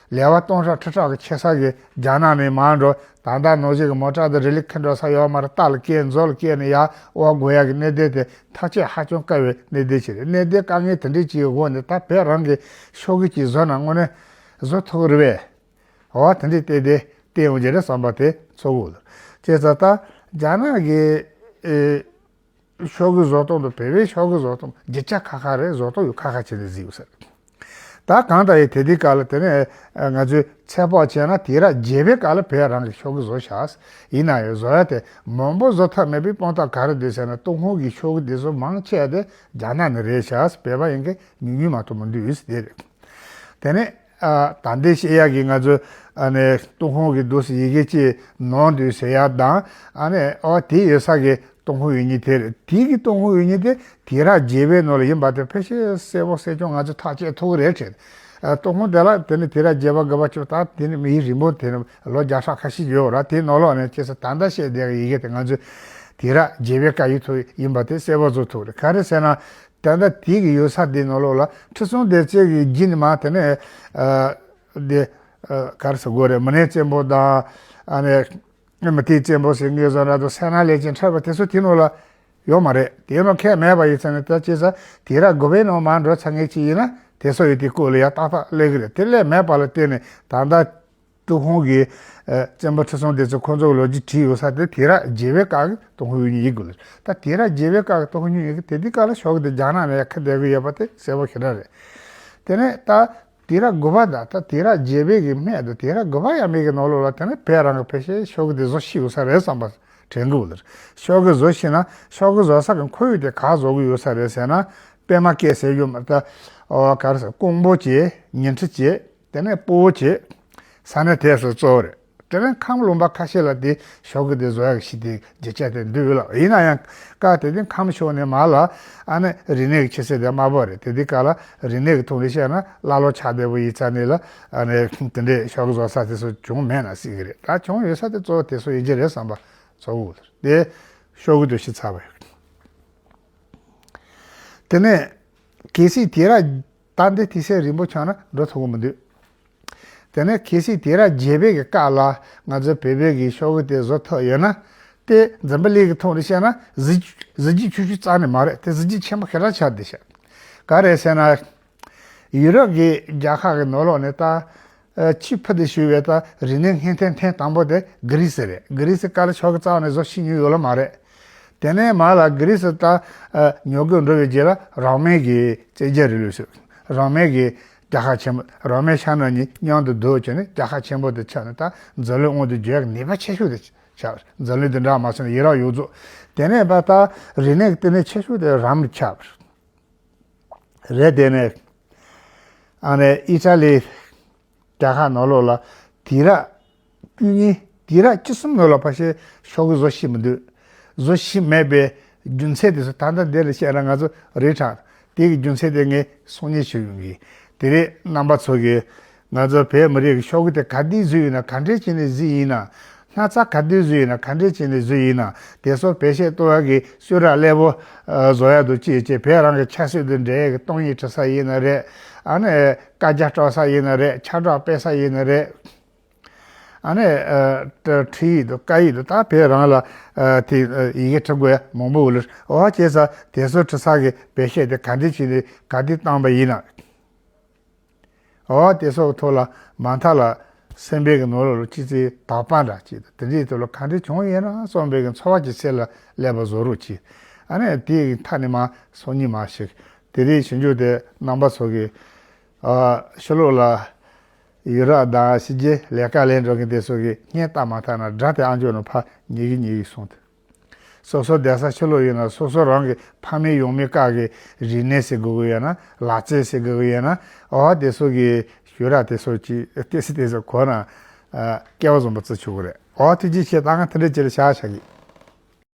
ལེ་དབར་སྟོང་ཕྲག་ཁྲི་ཕྲག་གི་ཆེ་ས་གི་རྒྱ་ནག་ནས་མར་འགྲོ། ད་ལྟ་ནང་བཞིན་གྱི་མོ་ཊ་དང་རི་ལི་འཁྱེར་འགྲོ་ས་ཡོད་མ་རེད། རྟ་ལ་བཀལ་མཛོ་ལ་བཀལ་ནས་ཡར་དབོར་དགོས་ཡག་གི་གནད་དོན་དེ་ཐག་གཅོད་ཧ་ཅང་དཀའ་བའི་གནད་དོན་ཞིག་རེད། གནད་དོན་དཀའ་ངལ་དེ་འདྲའི་ཅིག་གི་འོག་ནས་ད་བོད་རང་གི་ཤོག་གུ་ཅིག་བཟོ་ན་དངོས་གནས་བཟོ་ཐུབ་ཀྱི་རེད་པས། འོ་དེ་འདྲའི་བལྟས་ཏེ་བལྟས་ཡོང་རྒྱུ་རེད་བསམ་པ་དེ་ཚོར་གི་འདུག་བྱས་ཙང་ད་རྒྱ་ནག་གི་ཨེ། ཤོག་གུ་བཟོ་སྟངས་དང་བོད་པའི་ཤོག་གུ་བཟོ་སྟངས་རྒྱུ་ཆ་ཁ་ཁ་རེད། བཟོ་སྟངས་ཡང་ཁ་ཁ་བྱས་ནས་བཟོས་ཡོད་ཟེར། ད་གང་ལྟར་ཡང་དེ་དུས་སྐབས་ལ་དེ་ནས་ང་ཚོས་ཚོད་དཔག་བྱས་ན་དུས་རབས་བརྒྱད་པའི་སྐབས་ལ་བོད་རང་གི་ཤོག་གུ་བཟོས་ཤག་ཡིན་ན་ཡང་བཟོ་ཡ་དེ་མང་པོ་བཟོ་ཐབས་མེད་པའི་དཔང་རྟགས་ག་རེ་འདུག་ཟེར་ན་ཏུན་ཧོང་གི་ཤོག་གུ་དེ་ཚོ་མང་ཆེ་བ་དེ་རྒྱ་ནག་ནས་རེད་ཤག་བོད་པ་ཡིན་མཁན་ཉུང་ཉུང་མ་གཏོགས་མི་འདུག་ཟེར་དེ་རེད། དེ་ནས་ཨ། ད་ལྟའི་བཤད་ཡག་གི་ང་ཚོ་ཨ་ནི་ཏུན་ཧོང་གི་འདུག་སེ་ཡི་གེ་ཅིག་ནོར་འདུག་ཟེར་ཡག་དང་ཨ་ནི་ཨོ་དེ་ཡོད་ས་གི་ཏུན་ཧོང་ཡིག་རྙིང་དེ་རེད། དེ་གི་ཏུན་ཧོང་ཡིག་རྙིང་དེ་དུས་རབས་བརྒྱད་པའི་ནང་ལ་ཡིན་པ་དེ་ཕལ་ཆེར་གསལ་པོ་གསལ་རྐྱང་ང་ཚོས་ཐག་བཅད་ཐུབ་ཀྱི་རེད་དྲན། ཨ། ཏུན་ཧོང་དེ་ལ་དེ་ནི་དུས་རབས་བརྒྱད་པ་དགུ་པ་བཅུ་པ་དེ་ནི་མི་ཡིག་རིང་པོ་དེ་ནི་ལོ་བརྒྱ་ཕྲག་ཁ་ཤས་ཡོད་ར། དེའི་ནང་ལོགས་ནས་ཁྱེད་ཚོ་ད་ལྟ་བཤད་བསྡད་ཀྱི་ཡི་གེ་དེ་ང་ཚོས་དུས་རབས་བརྒྱད་པའི་སྐབས་ཡིག་ཐོག་ཡིན་པ་དེ་གསལ་པོ་བཟོ་ཐུབ་ཀྱི་རེད། ག་རེ་ཟེར་ན། ད་ལྟ་དེ་གི་ཡོད་ས་དེ་ནང་ལོགས་ལ་ཁྲི་སྲོང་ལྡེ་བཙན་གྱི་རྗེས་ནས་མར་དེ་ནས་ཨ་དེ་ཨ་ག་རེ་ཟེར་དགོས་རེད། མུ་ནེ་བཙན་པོ་དང་ཨ་ནི་མུ་ཏིག་བཙན་པོ་ཟེར་ངེས་བཟོ་འདྲ་དང་སད་ན་ལེགས་ཅན་འཁྲབ་པ་དེ་ཚོ་དེ་ནང་ལ་ཡོད་མ་རེད། དེ་ནང་ཁེལ་མེད་པ་ཡིན་ཙང་ནས་ད་བྱས་ཙང་དུས་རབས་དགུ་པའི་ནང་མར་འགྲོ་ཚར་མཁན་ཅིག་ཡིན་ན་དེ་ཚོ་ཡོད་དེ་སྐོར་ལ་ཡ་ཏག་ཏག་སླེབས་ཀྱི་རེད། དེ་སླེབས་མེད་པ་ལ་བརྟེན་ནས་ད་ལྟ། ཏུན་ཧོང་གི་ཨ་བཙན་པོ་ཁྲི་སྲོང་ལྡེ་བཙན་ཁོང་ཚོ་གི་ལོ་རྒྱུས་བྲིས་ཡོད་ས་དེ་དུས་རབས་བརྒྱད་པའི་སྐབས་ཀྱི་ཏུན་ཧོང་ཡིག་རྙིང་ཡིན་དགོས་ལ། ད་དུས་རབས་བརྒྱད་པའི་སྐབས་ཀྱི་ཏུན་ཧོང་ཡིག་རྙིང་ཡིན་གྱི་དེ་དུས་སྐབས་ལ་ཤོག་གུ་དེ་རྒྱ་ནག་ནས་ཡར་ཁྱེར་བསྡད་ཀྱི་ཡོད་པ་དེ་གསལ་པོ་ཞེ་དྲག་རེད། དེ་ནས་ད་དུས་རབས་དགུ་པ་དང་ད་དུས་རབས་བརྒྱད་པའི་གི་སྨད་དུ་དུས་རབས་དགུ་པ་ཡས་མས་ཀྱི་ནང་ལོགས་ལ་དེ་ནས་བོད་རང་གི་ཕལ་ཆེར་ཤོག་གུ་དེ་བཟོ་ཤེས་ཡོད་ས་རེད་བསམ་པ་དྲན་གྱི་ཡོད་ལ། ཤོག་གུ་བཟོ་ཤེས་ན་ཤོག་གུ་བཟོ་ས་གི་ཁོར་ཡུག་དེ་ག་བཟོ་གི་ཡོད་ས་རེད་ཟེར་ན་པད་མ་སྐྱེས་ཟེར་ཡོད་མ་ད་ཨོ་ག་རེ་ཟེར་ཀོང་པོ་བྱས་ཉི་ཁྲི་བྱས། དེ་ནས་སྤོ་བོ་བྱས། ས་གནས་དེ་སུ་གཙོ་བོ་རེད། དེ་ནས་ཁམས་ལུང་པ་ཁ་ཤས་ལ་དེ་ཤོག་གུ་དེ་བཟོ་ཡག་གི་ཤིག་དེ་རྒྱུ་ཆ་དེ་འདུས་ཡོད་ལ། ཡིན་ན་ཡང་སྐབས་དེ་དུས་ཁམས་ཕྱོགས་ནས་མར་ལ་ཨ་ནི་རིག་གནས་ཀྱི་ཆུ་ཚད་དེ་དམའ་པོ་རེད། དེ་དུས་སྐབས་ལ་རིག་གནས་ཀྱི་ཐོག་ནས་བཤད་ན་ཀླ་ཀློ་ཆགས་བསྡད་པོ་ཡིན་ཙང་ནས་ལ་ཨ་ནི་དེ་འདྲའི་ཤོག་གུ་བཟོ་ས་དེ་ཚོ་བྱུང་མེད་ན་སྲིད་ཀྱི་རེད། ད་བྱུང་ཡོད་ས་དེ་གཙོ་བོ་དེ་ཚོ་ཡིན་གྱི་རེད་བསམ་པ་ཚོར་གི་ཡོད་རེད། དེ་ཤོག་གུ་དེ་ཤི་ཚར་བ་ཡོད། དེ་ནས་གལ་སྲིད་དུས་རབས་ད་འདི་དུས་ཚོད་རིང་པོ་ཆགས་ན་འགྲོ་ཐུབ་ཀྱི་མི་འདུག་དེ་ནས་གལ་སྲིད་དུས་རབས་བརྒྱད་པའི་གི་སྐབས་ལ་ང་ཚོའི་བོད་པའི་གི་ཤོག་གུ་དེ་བཟོ་ཐུབ་ཡོད་ན་དེ་འཛམ་བུ་གླིང་གི་ཐོག་ནས་བཤད་ན་གཟི་གཟི་བརྗིད་ཆེ་ཤོས་རྩ་ནས་མ་རེད། དེ་གཟི་བརྗིད་ཆེན་པོ་ཞེ་དྲག་ཆགས་བསྡད་ཤག་ག་རེ་ཟེར་ན། ཡུ་རོབ་ཀྱི་རྒྱལ་ཁབ་ཀྱི་ནང་ལོགས་ནས་ད་ཨ་ཆེས་ཕུལ་དུ་ཞུགས་པའི་ད་རིག་གནས་སྔོན་ཐོན་ཐེངས་དང་པོ་དེ་གྷི་རི་སི་རེད། གྷི་རི་སི་སྐབས་ལ་ཤོག་གུ་རྩ་བ་ནས་བཟོ་ཤེས་མྱོང་ཡོད་ལ་མ་རེད། དེ་ནས་མར་ལ་གྷི་རི་སི་ད་ཨ་ཉོ་དགོས་འགྲོ་བའི་རྗེས་ལ་རོ་མའི་གི་བཙན་རྒྱལ་རིང་ལུགས་སུ་རོ་མའི་གི་རྒྱལ་ཁབ་ཆེན་པོ་རོ་མའི་ཤར་ནུབ་གཉིས་མཉམ་དུ་བསྡུར་བྱས་ནས་རྒྱལ་ཁབ་ཆེན་པོ་དེ་ཆགས་ནས་ད་འཛམ་གླིང་དབང་དུ་བསྒྱུར་ཡག་ནུས་པ་ཆེ་ཤོས་དེ་ཆགས། འཛམ་གླིང་དེ་འདྲ་མ་སོང་ན་ཡུ་རོབ་ཡོངས་རྫོགས། དེ་ནས་ཕར་ད་རིག་གནས་ཀྱི་ལྟེ་གནས་ཆེ་ཤོས་དེ་རོ་མ་ཆགས་པ་རེད། དེ་ནས་ཨ་ནི་ཨི་ཊ་ལི་རྒྱལ་ཁབ་ནང་ལོགས་ལ་དུས་རབས་བཅུ་གཉིས་དུས་རབས་བཅུ་གསུམ་ནང་ལ་ཕལ་ཆེར་ཤོག་གུ་བཟོ་ཤེས་མི་འདུག་བཟོ་ཤེས་མེད་པའི་རྒྱུ་མཚན་དེ་ཚོ་ད་ལྟ་འདི་ལ་བཤད་ན་ང་ཚོ་རེད་དྲགས། དེ་གི་རྒྱུ་མཚན་དེ་ངས་གསུང་སྙིང་བྱོས་ཡོང་གི། དེ་རིང་རྣམ་པ་ཚོ་གི་ ང་ཚོ་བོད་མི་རིགས་ཀྱི་ཤོག་གུ་དེ་ག་དུས་བཟོས་ཡིན་ན། ག་འདྲས་བྱས་ནས་བཟོས་ཡིན་ན། སྣག་ཚ་ག་དུས་བཟོས་ཡིན་ན། ག་འདྲས་བྱས་ནས་བཟོས་ཡིན་ན། དེ་ཚོ་བེད་སྤྱད་གཏོང་ཡག་གི་གསོལ་རས་སླེ་པོ་བཟོ་ཡག་འདུག་ཅེས་བྱས། བོད་རང་གི་ཆབ་སྲིད་དང་འབྲེལ་ཡག་གི་གཏོང་ཡིག་འབྲི་ས་ཡིན་ན་རེད། ཨ་ནི་བཀའ་རྒྱ་སྒྲོག་ས་ཡིན་ན་རེད། ཁྱབ་བསྒྲགས་སྤེལ་ས་ཡིན་ན་རེད། ཨ་ནི་ཨ་ད་འཕྲིན་ཡིག་དང་བཀའ་ཡིག་དང་། ད་བོད་རང་ལ་ཨ་དེ་ཨ་ཡི་གེ་འབྲི་དགོས་ཡག་མང་པོ་ཡོད་ལ། འོ་བྱས་ཙང་དེ་ཚོ་འབྲི་ས་གི་བེད་སྤྱད་དེ་ག་འདྲས་བྱས་ནས་ག་དུས་བཏང་པ་ཡིན་ན། འོ་དེ་ཚོ་ཐོག་ལ་མ་མཐའ་ལ་སེམས་པའི་གི་ནང་ལོགས་ལ་ཅི་ཙི་དག་པ་འདྲ་ཅིག་དང་། དེ་འདྲའི་ཐོག་ལ་ག་འདྲས་བྱུང་ཡོད་ན་བསམ་པའི་གི་ཚོར་བ་ཅིག་སེམས་ལ་སླེབས་པ་བཟོ་རོགས་གྱིས། ཨ་ནི་དེའི་མཐའ་ནས་མར་སང་ཉིན་མར་ཞིག་དེ་རིང་ཞིབ་འཇུག་དེ་རྣམ་པ་ཚོ་གི་ཨ་ཕྱི་ལོགས་ལ་ཡུལ་ར་དང་ཕྱི་རྒྱལ་ལས་ཀ་ལས་འགྲོ་མཁན་དེ་ཚོ་གིས་བརྙན་བལྟས་མ་ཐག་ན་སྒྲ་དེ་ཨ་མཆོག་ནང་ཕར་ཉན་གི་ཉན་གི་སོང་སྟེ། སོ་སོ་བསྡད་ས་ཕྱི་ལོགས་ཡིན་ན། སོ་སོ་རང་གི་ཕ་མེས་ཡང་མེས་ཀ་གི་རིག་གནས་ཟེར་དགོས་ཀྱི་ཡོད་ན། ལག་རྩལ་ཟེར་དགོས་ཀྱི་ཡོད་ན། འོ་དེ་ཚོ་གི་ཞུ་ར་དེ་ཚོ་ཅིག་ཏོག་ཙམ་ཏོག་ཙམ་གོ་ན་ཨ་སྐལ་བ་བཟང་པོ་བརྩི་ཆོག་གི་རེད། འོ་ཐུགས་རྗེ་ཆེ། ད་ང་དེ་འདྲ་ཅིག་ལ་བཞག་བཞག་གི།